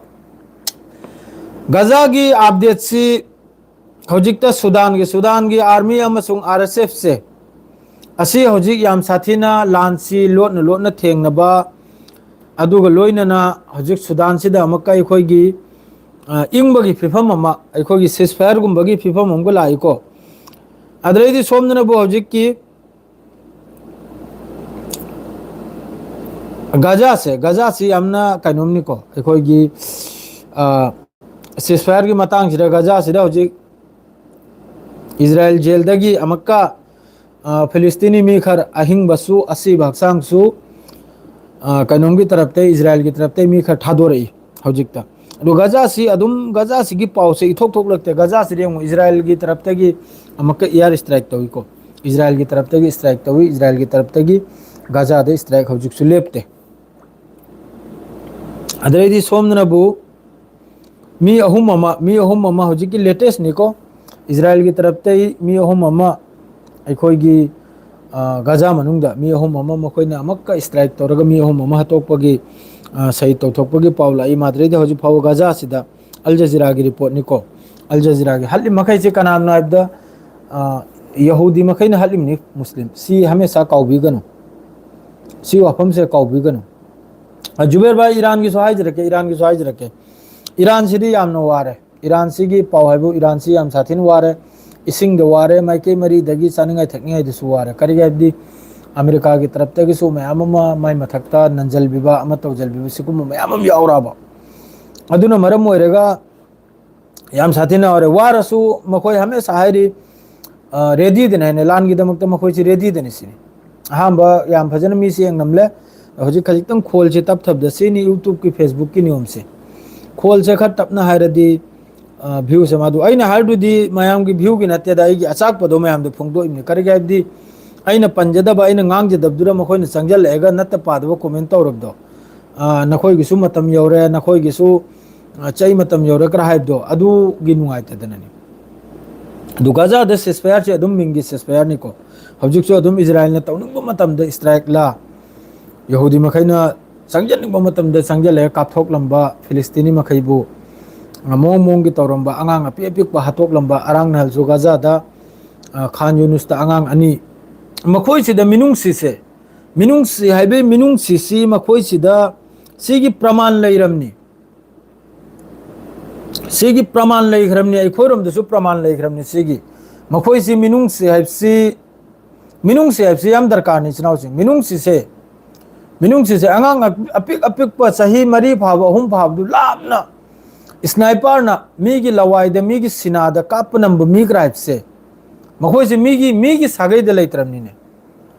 ꯒꯖꯥꯒꯤ update ꯁꯤ ꯍꯧꯖꯤꯛꯇ ꯁꯨꯗꯥꯟꯒꯤ, ꯁꯨꯗꯥꯟꯒꯤ army ꯑꯃꯁꯨꯡ R S F ꯁꯦ ꯑꯁꯤ ꯍꯧꯖꯤꯛ ꯌꯥꯝ ꯁꯥꯊꯤꯅ ꯂꯥꯟꯁꯤ ꯂꯣꯠꯅ ꯂꯣꯠꯅ ꯊꯦꯡꯅꯕ, ꯑꯗꯨꯒ ꯂꯣꯏꯅꯅ ꯍꯧꯖꯤꯛ ꯁꯨꯗꯥꯟꯁꯤꯗ ꯑꯃꯨꯛꯀ ꯑꯩꯈꯣꯏꯒꯤ, ꯑ, ꯏꯪꯕꯒꯤ ꯐꯤꯕꯝ ꯑꯃ, ꯑꯩꯈꯣꯏꯒꯤ ceasefire ꯒꯨꯝꯕꯒꯤ ꯐꯤꯕꯝ ꯑꯃꯒ ꯂꯥꯛꯏꯀꯣ꯫ ꯑꯗꯨꯗꯩꯗꯤ ꯁꯣꯝꯗꯅꯕꯨ ꯍꯧꯖꯤꯛꯀꯤ ꯒꯖꯥꯁꯦ, ꯒꯖꯥꯁꯤ ꯌꯥꯝꯅ ꯀꯩꯅꯣꯝꯅꯤꯀꯣ, ꯑꯩꯈꯣꯏꯒꯤ, ꯑ, ceasefire ꯒꯤ ꯃꯇꯥꯡꯁꯤꯗ ꯒꯖꯥꯁꯤꯗ ꯍꯧꯖꯤꯛ ꯏꯖꯔꯥꯌꯦꯜ ꯖꯦꯜꯗꯒꯤ ꯑꯃꯨꯛꯀ, ꯑ, ꯐꯤꯂꯤꯁꯇꯤꯅꯤ ꯃꯤ ꯈꯔ ꯑꯍꯤꯡꯕꯁꯨ, ꯑꯁꯤꯕ ꯍꯛꯆꯥꯡꯁꯨ, ꯑ, ꯀꯩꯅꯣꯝꯒꯤ ꯇꯔꯞꯇꯩ, ꯏꯖꯔꯥꯌꯦꯜꯒꯤ ꯇꯔꯞꯇꯩ ꯃꯤ ꯈꯔ ꯊꯥꯗꯣꯔꯛꯏ ꯍꯧꯖꯤꯛꯇ꯫ ꯑꯗꯣ ꯒꯖꯥꯁꯤ ꯑꯗꯨꯝ, ꯒꯖꯥꯁꯤꯒꯤ ꯄꯥꯎꯁꯦ ꯏꯊꯣꯛ ꯊꯣꯛꯂꯛꯇꯦ꯫ ꯒꯖꯥꯁꯤꯗꯤ ꯌꯦꯡꯉꯨ, ꯏꯖꯔꯥꯌꯦꯜꯒꯤ ꯇꯔꯞꯇꯒꯤ ꯑꯃꯨꯛꯀ air strike ꯇꯧꯏꯀꯣ꯫ ꯏꯖꯔꯥꯌꯦꯜꯒꯤ ꯇꯔꯞꯇꯒꯤ strike ꯇꯧꯏ, ꯏꯖꯔꯥꯌꯦꯜꯒꯤ ꯇꯔꯞꯇꯒꯤ ꯒꯖꯥꯗ strike ꯍꯧꯖꯤꯛꯁꯨ ꯂꯦꯞꯇꯦ꯫ ꯑꯗꯩꯗꯤ ꯁꯣꯝꯗꯅꯕꯨ ꯃꯤ ꯑꯍꯨꯝ ꯑꯃ, ꯃꯤ ꯑꯍꯨꯝ ꯑꯃ ꯍꯧꯖꯤꯛꯀꯤ latest ꯅꯤꯀꯣ, ꯏꯖꯔꯥꯌꯦꯜꯒꯤ ꯇꯔꯞꯇꯩ ꯃꯤ ꯑꯍꯨꯝ ꯑꯃ ꯑꯩꯈꯣꯏꯒꯤ, ꯑ, ꯒꯥꯖꯥ ꯃꯅꯨꯡꯗ ꯃꯤ ꯑꯍꯨꯝ ꯑꯃ ꯃꯈꯣꯏꯅ ꯑꯃꯨꯛꯀ strike ꯇꯧꯔꯒ ꯃꯤ ꯑꯍꯨꯝ ꯑꯃ ꯍꯥꯇꯣꯛꯄꯒꯤ, ꯑ, ꯁꯍꯤꯗ ꯇꯧꯊꯣꯛꯄꯒꯤ ꯄꯥꯎ ꯂꯥꯛꯏ꯫ ꯃꯥꯗ꯭ꯔꯤꯗ ꯍꯧꯖꯤꯛ ꯐꯥꯎꯕ ꯒꯥꯖꯥꯁꯤꯗ, ꯑꯜ ꯖꯖꯤꯔꯥꯒꯤ ꯔꯤꯄꯣꯔꯠꯅꯤꯀꯣ, ꯑꯜ ꯖꯖꯤꯔꯥꯒꯤ ꯍꯠꯂꯤ ꯃꯈꯩꯁꯦ ꯀꯅꯥꯅꯣ ꯍꯥꯏꯕꯗ, ꯑ, ꯌꯍꯨꯗꯤ ꯃꯈꯩꯅ ꯍꯠꯂꯤꯕꯅꯤ ꯃꯨꯁꯂꯤꯝ꯫ ꯁꯤ ꯍꯃꯦꯁꯥ ꯀꯥꯎꯕꯤꯒꯅꯨ, ꯁꯤ ꯋꯥꯐꯝꯁꯦ ꯀꯥꯎꯕꯤꯒꯅꯨ꯫ ꯑ, ꯖꯨꯕꯦꯔ ꯚꯥꯏ, ꯏꯔꯥꯟꯒꯤꯁꯨ ꯍꯥꯏꯖꯔꯛꯀꯦ, ꯏꯔꯥꯟꯒꯤꯁꯨ ꯍꯥꯏꯖꯔꯛꯀꯦ꯫ ꯏꯔꯥꯟꯁꯤꯗꯤ ꯌꯥꯝꯅ ꯋꯥꯔꯦ꯫ ꯏꯔꯥꯟꯁꯤꯒꯤ ꯄꯥꯎ ꯍꯥꯏꯕꯨ, ꯏꯔꯥꯟꯁꯤ ꯌꯥꯝ ꯁꯥꯊꯤꯅ ꯋꯥꯔꯦ꯫ ꯏꯁꯤꯡꯗ ꯋꯥꯔꯦ, ꯃꯥꯏꯀꯩ ꯃꯔꯤꯗꯒꯤ ꯆꯥꯅꯤꯡꯉꯥꯏ ꯊꯛꯅꯤꯡꯉꯥꯏꯗꯁꯨ ꯋꯥꯔꯦ꯫ ꯀꯔꯤꯒꯤ ꯍꯥꯏꯕꯗꯤ ꯑꯃꯦꯔꯤꯀꯥꯒꯤ ꯇꯔꯞꯇꯒꯤꯁꯨ ꯃꯌꯥꯝ ꯑꯃ ꯃꯥꯏ ꯃꯊꯛꯇ ꯅꯟꯖꯜꯕꯤꯕ ꯑꯃ ꯇꯧꯖꯜꯕꯤꯕ, ꯁꯤꯒꯨꯝꯕ ꯃꯌꯥꯝ ꯑꯃ ꯌꯥꯎꯔꯛꯑꯕ꯫ ꯑꯗꯨꯅ ꯃꯔꯝ ꯑꯣꯏꯔꯒ ꯌꯥꯝ ꯁꯥꯊꯤꯅ ꯋꯥꯔꯦ꯫ ꯋꯥꯔꯁꯨ ꯃꯈꯣꯏ ꯍꯃꯦꯁꯥ ꯍꯥꯏꯔꯤ, ꯑ, readyꯗꯅꯦ ꯍꯥꯏꯅ, ꯂꯥꯟꯒꯤꯗꯃꯛꯇ ꯃꯈꯣꯏꯁꯤ readyꯗꯅꯤ ꯁꯤꯅꯤ꯫ ꯑꯍꯥꯟꯕ ꯌꯥꯝ ꯐꯖꯅ ꯃꯤꯁꯤ ꯌꯦꯡꯂꯝꯂꯦ꯫ ꯍꯧꯖꯤꯛ ꯈꯖꯤꯛꯇꯪ ꯈꯣꯜꯁꯦ ꯇꯞꯊꯕꯗ, ꯁꯤꯅꯤ YouTubeꯀꯤ, Facebookꯀꯤ ꯅꯤꯌꯣꯝꯁꯦ꯫ ꯈꯣꯜꯁꯦ ꯈꯔ ꯇꯞꯅ ꯍꯥꯏꯔꯗꯤ, ꯑ, viewꯁꯦ ꯃꯥꯗꯨ, ꯑꯩꯅ ꯍꯥꯏꯔꯗꯨꯗꯤ ꯃꯌꯥꯝꯒꯤ viewꯒꯤ ꯅꯠꯇꯦꯗ, ꯑꯩꯒꯤ ꯑꯆꯥꯛꯄꯗꯣ ꯃꯌꯥꯝꯗ ꯐꯣꯡꯗꯣꯛꯏꯕꯅꯤ꯫ ꯀꯔꯤꯒꯤ ꯍꯥꯏꯕꯗꯤ ꯑꯩꯅ ꯄꯟꯖꯗꯕ, ꯑꯩꯅ ꯉꯥꯡꯖꯗꯕꯗꯨꯗ ꯃꯈꯣꯏꯅ ꯆꯪꯁꯤꯜꯂꯛꯑꯒ ꯅꯠꯇ ꯄꯥꯗꯕ comment ꯇꯧꯔꯕꯗꯣ, ꯑ, ꯅꯈꯣꯏꯒꯤꯁꯨ ꯃꯇꯝ ꯌꯧꯔꯦ, ꯅꯈꯣꯏꯒꯤꯁꯨ, ꯑ, ꯆꯍꯤ ꯃꯇꯝ ꯌꯧꯔꯦ ꯈꯔ ꯍꯥꯏꯕꯗꯣ, ꯑꯗꯨꯒꯤ ꯅꯨꯡꯉꯥꯏꯇꯗꯅꯅꯤ꯫ ꯑꯗꯨ ꯒꯥꯖꯥꯗ ceasefireꯁꯦ ꯑꯗꯨꯝ ꯃꯤꯡꯒꯤ ceasefireꯅꯤꯀꯣ꯫ ꯍꯧꯖꯤꯛꯁꯨ ꯑꯗꯨꯝ ꯏꯖꯔꯥꯏꯜꯅ ꯇꯧꯅꯤꯡꯕ ꯃꯇꯝꯗ strikeꯂꯥ, ꯌꯍꯨꯗꯤ ꯃꯈꯩꯅ ꯆꯪꯖꯅꯤꯡꯕ ꯃꯇꯝꯗ ꯆꯪꯖꯜꯂꯒ ꯀꯥꯞꯊꯣꯛꯂꯝꯕ ꯐꯤꯂꯤꯁꯇꯤꯅꯤ ꯃꯈꯩꯕꯨ, ꯑ, ꯃꯑꯣꯡ ꯃꯑꯣꯡꯒꯤ ꯇꯧꯔꯝꯕ, ꯑꯉꯥꯡ ꯑꯄꯤꯛ ꯑꯄꯤꯛꯄ ꯍꯥꯠꯇꯣꯛꯂꯝꯕ, ꯑꯔꯥꯡ ꯅꯍꯜꯁꯨ ꯒꯥꯖꯥꯗ, ꯑ, ꯈꯥꯟ ꯌꯨꯅꯨꯁꯇ ꯑꯉꯥꯡ ꯑꯅꯤ, ꯃꯈꯣꯏꯁꯤꯗ ꯃꯤꯅꯨꯡꯁꯤꯁꯦ, ꯃꯤꯅꯨꯡꯁꯤ ꯍꯥꯏꯕꯒꯤ ꯃꯤꯅꯨꯡꯁꯤꯁꯤ ꯃꯈꯣꯏꯁꯤꯗ, ꯁꯤꯒꯤ ꯄ꯭ꯔꯃꯥꯟ ꯂꯩꯔꯝꯅꯤ꯫ ꯁꯤꯒꯤ ꯄ꯭ꯔꯃꯥꯟ ꯂꯩꯈ꯭ꯔꯕꯅꯤ, ꯑꯩꯈꯣꯏꯔꯣꯝꯗꯁꯨ ꯄ꯭ꯔꯃꯥꯟ ꯂꯩꯈ꯭ꯔꯕꯅꯤ꯫ ꯁꯤꯒꯤ ꯃꯈꯣꯏꯁꯤ ꯃꯤꯅꯨꯡꯁꯤ ꯍꯥꯏꯕꯁꯤ, ꯃꯤꯅꯨꯡꯁꯤ ꯍꯥꯏꯕꯁꯤ ꯌꯥꯝ ꯗꯔꯀꯥꯔꯅꯤ, ꯏꯆꯤꯟ ꯏꯅꯥꯎꯁꯤꯡ꯫ ꯃꯤꯅꯨꯡꯁꯤꯁꯦ, ꯃꯤꯅꯨꯡꯁꯤꯁꯦ ꯑꯉꯥꯡ ꯑꯄꯤꯛ ꯑꯄꯤꯛꯄ ꯆꯍꯤ ꯃꯔꯤ ꯐꯥꯕ, ꯑꯍꯨꯝ ꯐꯥꯕꯗꯨ ꯂꯥꯞꯅ sniperꯅ ꯃꯤꯒꯤ ꯂꯋꯥꯏꯗ, ꯃꯤꯒꯤ ꯁꯤꯅꯥꯗ ꯀꯥꯞꯄ ꯅꯝꯕ ꯃꯤ ꯀꯔꯥꯏꯕꯁꯦ, ꯃꯈꯣꯏꯁꯦ ꯃꯤꯒꯤ, ꯃꯤꯒꯤ ꯁꯥꯒꯩꯗ ꯂꯩꯇ꯭ꯔꯕꯅꯤꯅꯦ꯫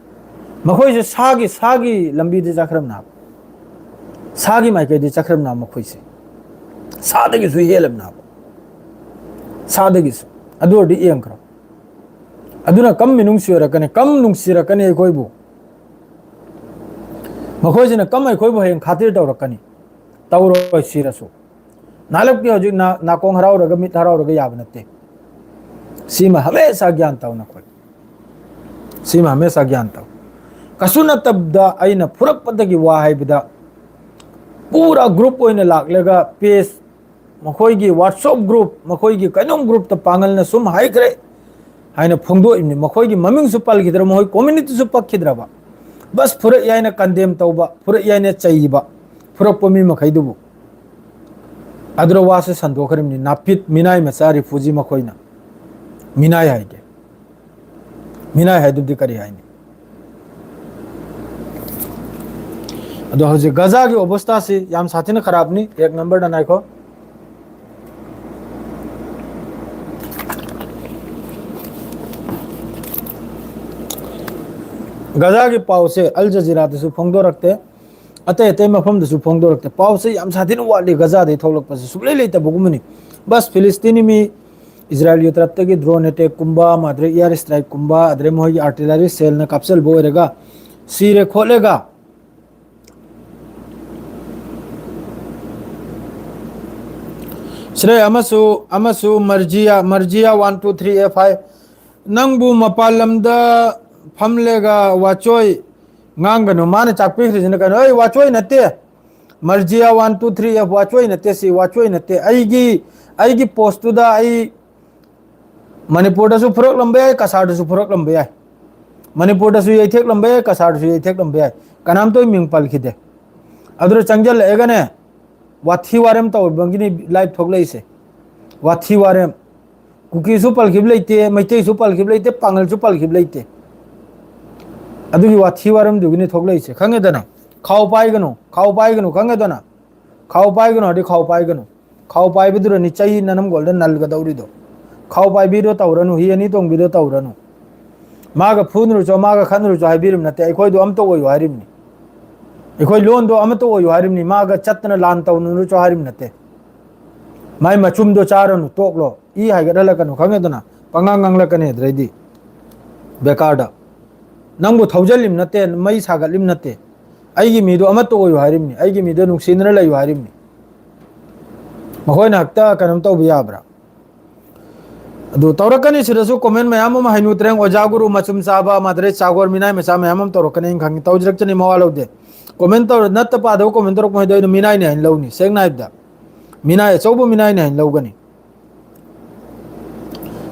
ꯃꯈꯣꯏꯁꯦ ꯁꯥꯒꯤ, ꯁꯥꯒꯤ ꯂꯝꯕꯤꯗ ꯆꯠꯈ꯭ꯔꯕꯅꯦ ꯍꯥꯏꯕ꯫ ꯁꯥꯒꯤ ꯃꯥꯏꯀꯩꯗ ꯆꯠꯈ꯭ꯔꯕꯅꯦ ꯍꯥꯏꯕ ꯃꯈꯣꯏꯁꯦ꯫ ꯁꯥꯗꯒꯤꯁꯨ ꯍꯦꯜꯂꯕꯅꯦ ꯍꯥꯏꯕ꯫ ꯁꯥꯗꯒꯤꯁꯨ꯫ ꯑꯗꯨ ꯑꯣꯏꯔꯗꯤ ꯌꯦꯡꯈ꯭ꯔꯣ꯫ ꯑꯗꯨꯅ ꯀꯝ ꯃꯤꯅꯨꯡꯁꯤ ꯑꯣꯏꯔꯛꯀꯅꯤ, ꯀꯝ ꯅꯨꯡꯁꯤꯔꯛꯀꯅꯤ ꯑꯩꯈꯣꯏꯕꯨ꯫ ꯃꯈꯣꯏꯁꯤꯅ ꯀꯝ ꯑꯩꯈꯣꯏꯕꯨ ꯍꯌꯦꯡ ꯈꯥꯇꯤꯔ ꯇꯧꯔꯛꯀꯅꯤ꯫ ꯇꯧꯔꯣꯏ ꯁꯤꯔꯁꯨ꯫ ꯅꯍꯥꯟꯂꯛꯇꯤ ꯍꯧꯖꯤꯛ ꯅꯥ-, ꯅꯥꯀꯣꯡ ꯍꯔꯥꯎꯔꯒ ꯃꯤꯠ ꯍꯔꯥꯎꯔꯒ ꯌꯥꯕ ꯅꯠꯇꯦ꯫ ꯁꯤꯃ ꯍꯃꯦꯁꯥ ꯒ꯭ꯌꯥꯟ ꯇꯧ ꯅꯈꯣꯏ꯫ ꯁꯤꯃ ꯍꯃꯦꯁꯥ ꯒ꯭ꯌꯥꯟ ꯇꯧ꯫ ꯀꯩꯁꯨ ꯅꯠꯇꯕꯗ ꯑꯩꯅ ꯐꯨꯔꯛꯄꯗꯒꯤ ꯋꯥ ꯍꯥꯏꯕꯗ, ꯄꯨꯔꯥ ꯒ꯭ꯔꯨꯞ ꯑꯣꯏꯅ ꯂꯥꯛꯂꯒ ꯄꯦꯖ, ꯃꯈꯣꯏꯒꯤ ꯋꯥꯠꯁꯑꯞ ꯒ꯭ꯔꯨꯞ, ꯃꯈꯣꯏꯒꯤ ꯀꯩꯅꯣꯝ ꯒ꯭ꯔꯨꯞꯇ ꯄꯥꯡꯒꯜꯅ ꯁꯨꯝ ꯍꯥꯏꯈ꯭ꯔꯦ ꯍꯥꯏꯅ ꯐꯣꯡꯗꯣꯛꯏꯕꯅꯤ꯫ ꯃꯈꯣꯏꯒꯤ ꯃꯃꯤꯡꯁꯨ ꯄꯜꯈꯤꯗ꯭ꯔꯕ, ꯃꯈꯣꯏ ꯀꯝꯃ꯭ꯌꯨꯅꯤꯇꯤꯁꯨ ꯄꯛꯈꯤꯗ꯭ꯔꯕ, ꯕꯁ ꯐꯨꯔꯛꯏ ꯍꯥꯏꯅ ꯀꯟꯗꯦꯝ ꯇꯧꯕ, ꯐꯨꯔꯛꯏ ꯍꯥꯏꯅ ꯆꯩꯕ, ꯐꯨꯔꯛꯄ ꯃꯤ ꯃꯈꯩꯗꯨꯕꯨ꯫ ꯑꯗꯨꯗ ꯋꯥꯁꯦ ꯁꯟꯗꯣꯛꯈ꯭ꯔꯤꯕꯅꯤ꯫ ꯅꯥꯄꯤꯠ ꯃꯤꯅꯥꯏ ꯃꯆꯥ ꯔꯤꯐ꯭ꯌꯨꯖꯤ ꯃꯈꯣꯏꯅ꯫ ꯃꯤꯅꯥꯏ ꯍꯥꯏꯒꯦ꯫ ꯃꯤꯅꯥꯏ ꯍꯥꯏꯗꯨꯗꯤ ꯀꯔꯤ ꯍꯥꯏꯅꯤ? ꯑꯗꯣ ꯍꯧꯖꯤꯛ ꯒꯖꯥꯒꯤ ꯑꯣꯕꯁꯊꯥꯁꯤ ꯌꯥꯝ ꯁꯥꯊꯤꯅ ꯈꯔꯥꯞꯅꯤ꯫ ꯑꯦꯛ ꯅꯝꯕꯔꯗ ꯉꯥꯏꯈꯣ꯫ ꯒꯖꯥꯒꯤ ꯄꯥꯎꯁꯦ ꯑꯜ ꯖꯖꯤꯔꯥꯗꯁꯨ ꯐꯣꯡꯗꯣꯔꯛꯇꯦ, ꯑꯇꯩ ꯑꯇꯩ ꯃꯐꯝꯗꯁꯨ ꯐꯣꯡꯗꯣꯔꯛꯇꯦ꯫ ꯄꯥꯎꯁꯦ ꯌꯥꯝ ꯁꯥꯊꯤꯅ ꯋꯥꯠꯂꯤ꯫ ꯒꯖꯥꯗꯒꯤ ꯊꯣꯛꯂꯛꯄꯁꯦ ꯁꯨꯛꯂꯩ ꯂꯩꯇꯕꯒꯨꯝꯕꯅꯤ꯫ ꯕꯁ ꯐꯤꯂꯤꯁꯇꯤꯅꯤ ꯃꯤ ꯏꯖꯔꯥꯏꯜꯒꯤ ꯇꯔꯞꯇꯒꯤ ꯗ꯭ꯔꯣꯟ ꯑꯦꯇꯦꯛꯀꯨꯝꯕ, ꯑꯗꯩ ꯑꯦꯌꯔ ꯁ꯭ꯇ꯭ꯔꯥꯏꯛꯀꯨꯝꯕ, ꯑꯗꯩ ꯃꯣꯏꯒꯤ ꯑꯥꯔꯇꯤꯂꯔꯤ ꯁꯦꯜꯅ ꯀꯥꯞꯆꯜꯕ ꯑꯣꯏꯔꯒ ꯁꯤꯔꯦ ꯈꯣꯠꯂꯦꯒ꯫ ꯁꯤꯗ ꯑꯃꯁꯨ, ꯑꯃꯁꯨ ꯃꯔꯖꯤꯌꯥ, ꯃꯔꯖꯤꯌꯥ ꯋꯥꯟ ꯇꯨ ꯊ꯭ꯔꯤ ꯑꯦꯐ ꯍꯥꯏ, "ꯅꯪꯕꯨ ꯃꯄꯥꯟ ꯂꯝꯗ ꯐꯝꯂꯦꯒ ꯋꯥꯆꯣꯏ ꯉꯥꯡꯒꯅꯨ"꯫ ꯃꯥꯅ ꯆꯥꯛꯄꯤꯈ꯭ꯔꯤꯁꯤꯅ ꯀꯩꯅꯣ? "ꯑꯩ ꯋꯥꯆꯣꯏ ꯅꯠꯇꯦ, ꯃꯔꯖꯤꯌꯥ ꯋꯥꯟ ꯇꯨ ꯊ꯭ꯔꯤ ꯑꯦꯐ ꯋꯥꯆꯣꯏ ꯅꯠꯇꯦ, ꯁꯤ ꯋꯥꯆꯣꯏ ꯅꯠꯇꯦ꯫ ꯑꯩꯒꯤ, ꯑꯩꯒꯤ ꯄꯣꯁꯇꯨꯗ ꯑꯩ ꯃꯅꯤꯄꯨꯔꯗꯁꯨ ꯐꯨꯔꯛꯂꯝꯕ ꯌꯥꯏ, ꯀꯁꯥꯔꯗꯁꯨ ꯐꯨꯔꯛꯂꯝꯕ ꯌꯥꯏ, ꯃꯅꯤꯄꯨꯔꯗꯁꯨ ꯌꯩꯊꯦꯛꯂꯝꯕ ꯌꯥꯏ, ꯀꯁꯥꯔꯗꯁꯨ ꯌꯩꯊꯦꯛꯂꯝꯕ ꯌꯥꯏ, ꯀꯅꯥꯝꯇ ꯃꯤꯡ ꯄꯜꯈꯤꯗꯦ꯫ ꯑꯗꯨꯗ ꯆꯪꯁꯤꯜꯂꯛꯑꯒꯅꯦ, ꯋꯥꯊꯤ ꯋꯥꯔꯦꯝ ꯇꯧꯕꯒꯤꯅꯤ ꯂꯥꯏꯚ ꯊꯣꯛꯂꯛꯏꯁꯦ꯫ ꯋꯥꯊꯤ ꯋꯥꯔꯦꯝ꯫ ꯀꯨꯀꯤꯁꯨ ꯄꯜꯈꯤꯕ ꯂꯩꯇꯦ, ꯃꯩꯇꯩꯁꯨ ꯄꯜꯈꯤꯕ ꯂꯩꯇꯦ, ꯄꯥꯉꯜꯁꯨ ꯄꯜꯈꯤꯕ ꯂꯩꯇꯦ꯫ ꯑꯗꯨꯒꯤ ꯋꯥꯊꯤ ꯋꯥꯔꯦꯝꯗꯨꯒꯤꯅꯤ ꯊꯣꯛꯂꯛꯏꯁꯦ, ꯈꯪꯉꯦꯗꯅ? ꯈꯥꯎ ꯄꯥꯏꯒꯅꯨ, ꯈꯥꯎ ꯄꯥꯏꯒꯅꯨ, ꯈꯪꯉꯦꯗꯅ? ꯈꯥꯎ ꯄꯥꯏꯒꯅꯨ ꯍꯥꯏꯗꯤ ꯈꯥꯎ ꯄꯥꯏꯒꯅꯨ꯫ ꯈꯥꯎ ꯄꯥꯏꯕꯗꯨꯅꯅꯤ ꯆꯩ ꯅꯅꯝꯒꯣꯜꯗ ꯅꯜꯒꯗꯧꯔꯤꯗꯣ꯫ ꯈꯥꯎ ꯄꯥꯏꯕꯤꯗꯣ ꯇꯧꯔꯅꯨ, ꯍꯤ ꯑꯅꯤ ꯇꯣꯡꯕꯤꯗꯣ ꯇꯧꯔꯅꯨ꯫ ꯃꯥꯒ ꯐꯨꯅꯔꯨꯆꯣ, ꯃꯥꯒ ꯈꯠꯅꯔꯨꯆꯣ ꯍꯥꯏꯕꯤꯔꯤꯕ ꯅꯠꯇꯦ, ꯑꯩꯈꯣꯏꯗꯣ ꯑꯃꯠꯇ ꯑꯣꯏꯌꯨ ꯍꯥꯏꯔꯤꯕꯅꯤ꯫ ꯑꯩꯈꯣꯏ ꯂꯣꯟꯗꯣ ꯑꯃꯠꯇ ꯑꯣꯏꯌꯨ ꯍꯥꯏꯔꯤꯕꯅꯤ, ꯃꯥꯒ ꯆꯠꯇꯅ ꯂꯥꯟ ꯇꯧꯅꯔꯨꯆꯣ ꯍꯥꯏꯔꯤꯕ ꯅꯠꯇꯦ꯫ ꯃꯥꯏ ꯃꯆꯨꯝꯗꯣ ꯆꯥꯔꯅꯨ, ꯇꯣꯛꯂꯣ, ꯏ ꯍꯥꯏꯒꯠꯍꯜꯂꯛꯀꯅꯨ, ꯈꯪꯉꯦꯗꯅ? ꯄꯉꯥꯡ ꯉꯥꯡꯂꯛꯀꯅꯤ ꯑꯗꯨꯗꯩꯗꯤ ꯕꯦꯀꯥꯔꯗ꯫ ꯅꯪꯕꯨ ꯊꯧꯖꯜꯂꯤꯕ ꯅꯠꯇꯦ, ꯃꯩ ꯁꯥꯒꯠꯂꯤꯕ ꯅꯠꯇꯦ꯫ ꯑꯩꯒꯤ ꯃꯤꯗꯣ ꯑꯃꯠꯇ ꯑꯣꯏꯌꯨ ꯍꯥꯏꯔꯤꯕꯅꯤ, ꯑꯩꯒꯤ ꯃꯤꯗꯣ ꯅꯨꯡꯁꯤꯅꯅ ꯂꯩꯌꯨ ꯍꯥꯏꯔꯤꯕꯅꯤ꯫ ꯃꯈꯣꯏꯅ ꯍꯦꯛꯇ ꯀꯩꯅꯣꯝ ꯇꯧꯕ ꯌꯥꯕ꯭ꯔꯥ? ꯑꯗꯨ ꯇꯧꯔꯛꯀꯅꯤ, ꯁꯤꯗꯁꯨ comment ꯃꯌꯥꯝ ꯑꯃ, ꯍꯩꯅꯨ ꯇ꯭ꯔꯦꯡ, ꯑꯣꯖꯥ ꯒꯨꯔꯨ, ꯃꯆꯨꯝ ꯆꯥꯕ, ꯃꯥꯗꯔꯩ ꯆꯥꯒꯣꯔ, ꯃꯤꯅꯥꯏ ꯃꯆꯥ ꯃꯌꯥꯝ ꯑꯃ ꯇꯧꯔꯛꯀꯅꯤ, ꯑꯩꯅ ꯈꯪꯉꯤ꯫ ꯇꯧꯖꯔꯛꯆꯅꯤ, ꯃꯋꯥ ꯂꯧꯗꯦ꯫ Comment ꯇꯧꯔ, ꯅꯠꯇ ꯄꯥꯗꯕ comment ꯇꯧꯔꯛꯄ ꯃꯈꯩꯗꯣ ꯑꯩꯅ ꯃꯤꯅꯥꯏꯅꯦ ꯍꯥꯏꯅ ꯂꯧꯅꯤ꯫ ꯁꯦꯡꯅ ꯍꯥꯏꯕꯗ, ꯃꯤꯅꯥꯏ, ꯑꯆꯧꯕ ꯃꯤꯅꯥꯏꯅꯦ ꯍꯥꯏꯅ ꯂꯧꯒꯅꯤ꯫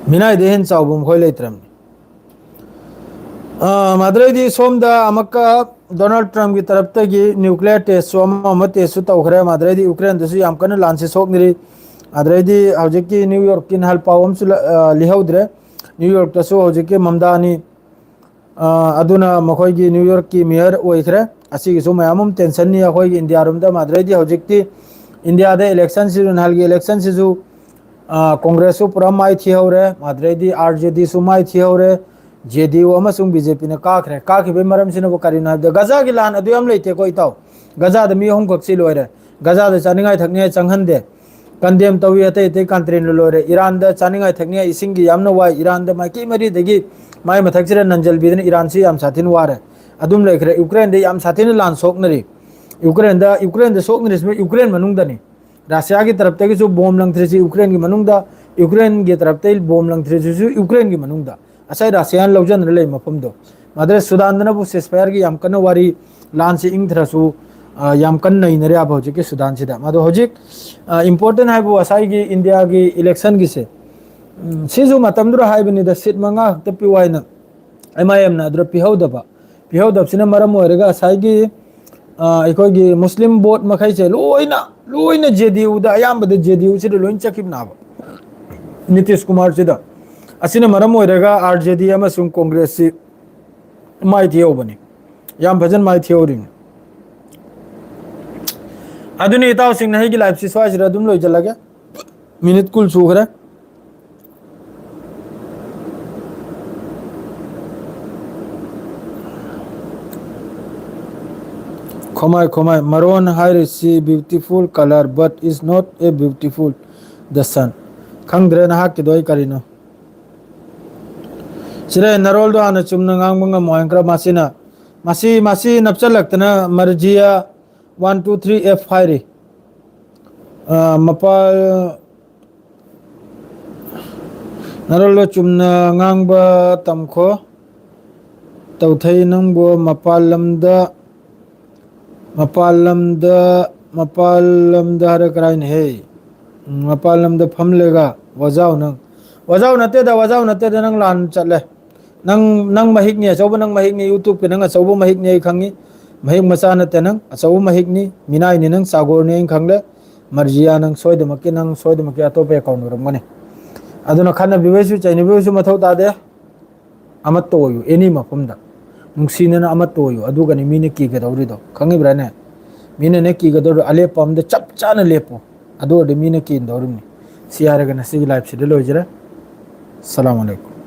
ꯃꯤꯅꯥꯏꯗꯩ ꯍꯦꯟꯅ ꯆꯥꯎꯕ ꯃꯈꯣꯏ ꯂꯩꯇ꯭ꯔꯕꯅꯤ꯫ ꯑ, ꯃꯥꯗꯔꯩꯗꯤ ꯁꯣꯝꯗ ꯑꯃꯨꯛꯀ ꯗꯣꯅꯥꯜꯗ ꯇ꯭ꯔꯝꯞꯀꯤ ꯇꯔꯞꯇꯒꯤ nuclear test ꯁꯨ ꯑꯃ ꯑꯃ test ꯁꯨ ꯇꯧꯈ꯭ꯔꯦ꯫ ꯃꯥꯗꯔꯩꯗꯤ ꯌꯨꯀ꯭ꯔꯦꯟꯗꯁꯨ ꯌꯥꯝ ꯀꯟꯅ ꯂꯥꯟꯁꯦ ꯁꯣꯛꯅꯔꯤ꯫ ꯑꯗꯩꯗꯤ ꯍꯧꯖꯤꯛꯀꯤ ꯅ꯭ꯌꯨ ꯌꯣꯔꯛꯀꯤ ꯅꯍꯥꯜ ꯄꯥꯎ ꯑꯃꯁꯨ ꯂ-, ꯑ, ꯂꯤꯍꯧꯗ꯭ꯔꯦ꯫ ꯅ꯭ꯌꯨ ꯌꯣꯔꯛꯇꯁꯨ ꯍꯧꯖꯤꯛꯀꯤ ꯃꯝꯗꯥꯅꯤ, ꯑ, ꯑꯗꯨꯅ ꯃꯈꯣꯏꯒꯤ ꯅ꯭ꯌꯨ ꯌꯣꯔꯛꯀꯤ ꯃꯦꯌꯔ ꯑꯣꯏꯈ꯭ꯔꯦ꯫ ꯑꯁꯤꯒꯤꯁꯨ ꯃꯌꯥꯝ ꯑꯃ tension ꯅꯤ ꯑꯩꯈꯣꯏꯒꯤ ꯏꯟꯗꯤꯌꯥꯔꯣꯝꯗ꯫ ꯃꯥꯗꯔꯩꯗꯤ ꯍꯧꯖꯤꯛꯇꯤ ꯏꯟꯗꯤꯌꯥꯗ election ꯁꯤꯁꯨ, ꯅꯍꯥꯟꯒꯤ election ꯁꯤꯁꯨ, ꯑ, ꯀꯣꯡꯒ꯭ꯔꯦꯁꯁꯨ ꯄꯨꯔꯥ ꯃꯥꯏ ꯊꯤꯍꯧꯔꯦ, ꯃꯥꯗꯔꯩꯗꯤ ꯑꯥꯔ ꯖꯦ ꯗꯤꯁꯨ ꯃꯥꯏ ꯊꯤꯍꯧꯔꯦ, ꯖꯦ ꯗꯤ ꯌꯨ ꯑꯃꯁꯨꯡ ꯕꯤ ꯖꯦ ꯄꯤꯅ ꯀꯥꯈ꯭ꯔꯦ꯫ ꯀꯥꯈꯤꯕꯒꯤ ꯃꯔꯝꯁꯤꯅꯕꯨ ꯀꯔꯤꯅꯣ ꯍꯥꯏꯕꯗ, ꯒꯖꯥꯒꯤ ꯂꯥꯟ ꯑꯗꯨ ꯌꯥꯝ ꯂꯩꯇꯦꯀꯣ ꯏꯇꯥꯎ꯫ ꯒꯖꯥꯗ ꯃꯤ ꯑꯍꯨꯝꯈꯛ ꯁꯤ ꯂꯣꯏꯔꯦ꯫ ꯒꯖꯥꯗ ꯆꯥꯅꯤꯡꯉꯥꯏ ꯊꯛꯅꯤꯡꯉꯥꯏ ꯆꯪꯍꯟꯗꯦ꯫ Condemn ꯇꯧꯏ ꯑꯇꯩ ꯑꯇꯩ country ꯅ ꯂꯣꯏꯔꯦ꯫ ꯏꯔꯥꯟꯗ ꯆꯥꯅꯤꯡꯉꯥꯏ ꯊꯛꯅꯤꯡꯉꯥꯏ ꯏꯁꯤꯡꯒꯤ ꯌꯥꯝꯅ ꯋꯥꯏ꯫ ꯏꯔꯥꯟꯗ ꯃꯥꯏꯀꯩ ꯃꯔꯤꯗꯒꯤ ꯃꯥꯏ ꯃꯊꯛꯁꯤꯗ ꯅꯟꯖꯜꯕꯤꯗꯅ ꯏꯔꯥꯟꯁꯤ ꯌꯥꯝ ꯁꯥꯊꯤꯅ ꯋꯥꯔꯦ꯫ ꯑꯗꯨꯝ ꯂꯩꯈ꯭ꯔꯦ꯫ ꯌꯨꯀ꯭ꯔꯦꯟꯗ ꯌꯥꯝ ꯁꯥꯊꯤꯅ ꯂꯥꯟ ꯁꯣꯛꯅꯔꯤ꯫ ꯌꯨꯀ꯭ꯔꯦꯟꯗ, ꯌꯨꯀ꯭ꯔꯦꯟꯗ ꯁꯣꯛꯅꯔꯤꯁꯤꯕꯨ ꯌꯨꯀ꯭ꯔꯦꯟ ꯃꯅꯨꯡꯗꯅꯤ꯫ ꯔꯁꯤꯌꯥꯒꯤ ꯇꯔꯞꯇꯒꯤꯁꯨ ꯕꯣꯝ ꯂꯪꯊ꯭ꯔꯤꯁꯤ ꯌꯨꯀ꯭ꯔꯦꯟꯒꯤ ꯃꯅꯨꯡꯗ, ꯌꯨꯀ꯭ꯔꯦꯟꯒꯤ ꯇꯔꯞꯇꯒꯤ ꯕꯣꯝ ꯂꯪꯊ꯭ꯔꯤꯁꯤꯁꯨ ꯌꯨꯀ꯭ꯔꯦꯟꯒꯤ ꯃꯅꯨꯡꯗ꯫ ꯉꯁꯥꯏ ꯔꯁꯤꯌꯥꯅ ꯂꯧꯖꯗꯨꯅ ꯂꯩ ꯃꯐꯝꯗꯣ꯫ ꯃꯥꯗꯔ ꯁꯨꯗꯥꯟꯗꯅꯕꯨ ceasefire ꯒꯤ ꯌꯥꯝ ꯀꯟꯅ ꯋꯥꯔꯤ, ꯂꯥꯟꯁꯤ ꯏꯪꯊꯔꯁꯨ, ꯑ, ꯌꯥꯝ ꯀꯟꯅ ꯅꯩꯅꯔꯦ ꯍꯥꯏꯕ ꯍꯧꯖꯤꯛꯀꯤ ꯁꯨꯗꯥꯟꯁꯤꯗ꯫ ꯃꯗꯣ ꯍꯧꯖꯤꯛ, ꯑ, important ꯍꯥꯏꯕꯨ ꯉꯁꯥꯏꯒꯤ ꯏꯟꯗꯤꯌꯥꯒꯤ election ꯒꯤꯁꯦ, ꯎꯝ, ꯁꯤꯁꯨ ꯃꯇꯝꯗꯨꯗ ꯍꯥꯏꯕꯅꯤꯗ, seat ꯃꯉꯥ ꯈꯛꯇ ꯄꯤꯌꯨ ꯍꯥꯏꯅ ꯑꯦꯝ ꯑꯥꯏ ꯑꯦꯝꯅ ꯑꯗꯨꯗ ꯄꯤꯍꯧꯗꯕ꯫ ꯄꯤꯍꯧꯗꯕꯁꯤꯅ ꯃꯔꯝ ꯑꯣꯏꯔꯒ ꯉꯁꯥꯏꯒꯤ, ꯑ, ꯑꯩꯈꯣꯏꯒꯤ ꯃꯨꯁꯂꯤꯝ vote ꯃꯈꯩꯁꯦ ꯂꯣꯏꯅ, ꯂꯣꯏꯅ ꯖꯦ ꯗꯤ ꯌꯨꯗ, ꯑꯌꯥꯝꯕꯗ ꯖꯦ ꯗꯤ ꯌꯨꯁꯤꯗ ꯂꯣꯏꯅ ꯆꯠꯈꯤꯕꯅꯦꯕ, ꯅꯤꯇꯤꯁ ꯀꯨꯃꯥꯔꯁꯤꯗ꯫ ꯑꯁꯤꯅ ꯃꯔꯝ ꯑꯣꯏꯔꯒ ꯑꯥꯔ ꯖꯦ ꯗꯤ ꯑꯃꯁꯨꯡ ꯀꯣꯡꯒ꯭ꯔꯦꯁꯁꯤ ꯃꯥꯏ ꯊꯤꯍꯧꯕꯅꯤ, ꯌꯥꯝ ꯐꯖꯅ ꯃꯥꯏ ꯊꯤꯍꯧꯔꯤꯅꯤ꯫ ꯑꯗꯨꯅꯤ ꯏꯇꯥꯎꯁꯤꯡꯅ ꯑꯩꯒꯤ live ꯁꯤ ꯁ꯭ꯋꯥꯏꯁꯤꯗ ꯑꯗꯨꯝ ꯂꯣꯏꯁꯤꯜꯂꯒꯦ꯫ Minute ꯀꯨꯟ ꯁꯨꯈ꯭ꯔꯦ꯫ ꯈꯣꯃꯥꯏ, ꯈꯣꯃꯥꯏ, ꯃꯔꯣꯟ ꯍꯥꯏꯔꯤꯁꯤ beautiful colour, but is not a beautiful the sun. ꯈꯪꯗ꯭ꯔꯦ ꯅꯍꯥꯛꯀꯤꯗꯣ ꯑꯩ ꯀꯔꯤꯅꯣ꯫ ꯁꯤꯗ ꯅꯔꯣꯜꯗꯣ ꯍꯥꯟꯅ ꯆꯨꯝꯅ ꯉꯥꯡꯕ ꯉꯝꯃꯣ ꯍꯥꯏꯈ꯭ꯔ ꯃꯁꯤꯅ꯫ ꯃꯁꯤ, ꯃꯁꯤ ꯅꯞꯆꯜꯂꯛꯇꯅ ꯃꯔꯖꯤꯌꯥ one two three F ꯍꯥꯏꯔꯤ꯫ ꯑ, ꯃꯄꯥ-, ꯅꯔꯣꯜꯗꯣ ꯆꯨꯝꯅ ꯉꯥꯡꯕ ꯇꯝꯈꯣ꯫ ꯇꯧꯊꯩ ꯅꯪꯕꯨ ꯃꯄꯥꯟ ꯂꯝꯗ, ꯃꯄꯥꯟ ꯂꯝꯗ, ꯃꯄꯥꯟ ꯂꯝꯗ ꯍꯥꯏꯔ ꯀꯔꯥꯏꯅ ꯍꯦ? ꯎꯝ, ꯃꯄꯥꯟ ꯂꯝꯗ ꯐꯝꯂꯦꯒ ꯋꯥꯖꯥꯎ ꯅꯪ꯫ ꯋꯥꯖꯥꯎ ꯅꯠꯇꯦꯗ, ꯋꯥꯖꯥꯎ ꯅꯠꯇꯦꯗ, ꯅꯪ ꯂꯥꯟ ꯆꯠꯂꯦ꯫ ꯅꯪ, ꯅꯪ ꯃꯍꯤꯛꯅꯤ, ꯑꯆꯧꯕ ꯅꯪ ꯃꯍꯤꯛꯅꯤ, YouTube-ꯀꯤ ꯅꯪ ꯑꯆꯧꯕ ꯃꯍꯤꯛꯅꯤ ꯑꯩ ꯈꯪꯉꯤ꯫ ꯃꯍꯤꯛ ꯃꯆꯥ ꯅꯠꯇꯦ ꯅꯪ, ꯑꯆꯧꯕ ꯃꯍꯤꯛꯅꯤ, ꯃꯤꯅꯥꯏꯅꯤ ꯅꯪ, ꯆꯥꯒꯣꯔꯅꯤ ꯑꯩꯅ ꯈꯪꯂꯦ꯫ ꯃꯔꯖꯤꯌꯥ ꯅꯪ ꯁꯣꯏꯗꯃꯛꯀꯤ, ꯅꯪ ꯁꯣꯏꯗꯃꯛꯀꯤ ꯑꯇꯣꯞꯄ account ꯑꯣꯏꯔꯝꯒꯅꯤ꯫ ꯑꯗꯨꯅ ꯈꯠꯅꯕꯤꯕꯩꯁꯨ ꯆꯩꯅꯕꯤꯕꯩꯁꯨ ꯃꯊꯧ ꯇꯥꯗꯦ꯫ ꯑꯃꯠꯇ ꯑꯣꯏꯌꯨ, any ꯃꯐꯝꯗ ꯅꯨꯡꯁꯤꯅꯅ ꯑꯃꯠꯇ ꯑꯣꯏꯌꯨ, ꯑꯗꯨꯒꯅꯤ ꯃꯤꯅ ꯀꯤꯒꯗꯧꯔꯤꯗꯣ, ꯈꯪꯉꯤꯕ꯭ꯔꯥꯅꯦ? ꯃꯤꯅꯅꯦ ꯀꯤꯒꯗꯧꯔꯤꯗꯣ, ꯑꯂꯦꯞꯄ ꯑꯝꯗ ꯆꯞ ꯆꯥꯅ ꯂꯦꯞꯄꯨ, ꯑꯗꯨ ꯑꯣꯏꯔꯗꯤ ꯃꯤꯅ ꯀꯤꯗꯧꯔꯤꯕꯅꯤ꯫ ꯁꯤ ꯍꯥꯏꯔꯒ ꯉꯁꯤꯒꯤ live-ꯁꯤꯗ ꯂꯣꯏꯖꯔꯦ꯫ ꯑꯁꯂꯥꯃꯨ ꯑꯂꯩꯀꯨꯝ꯫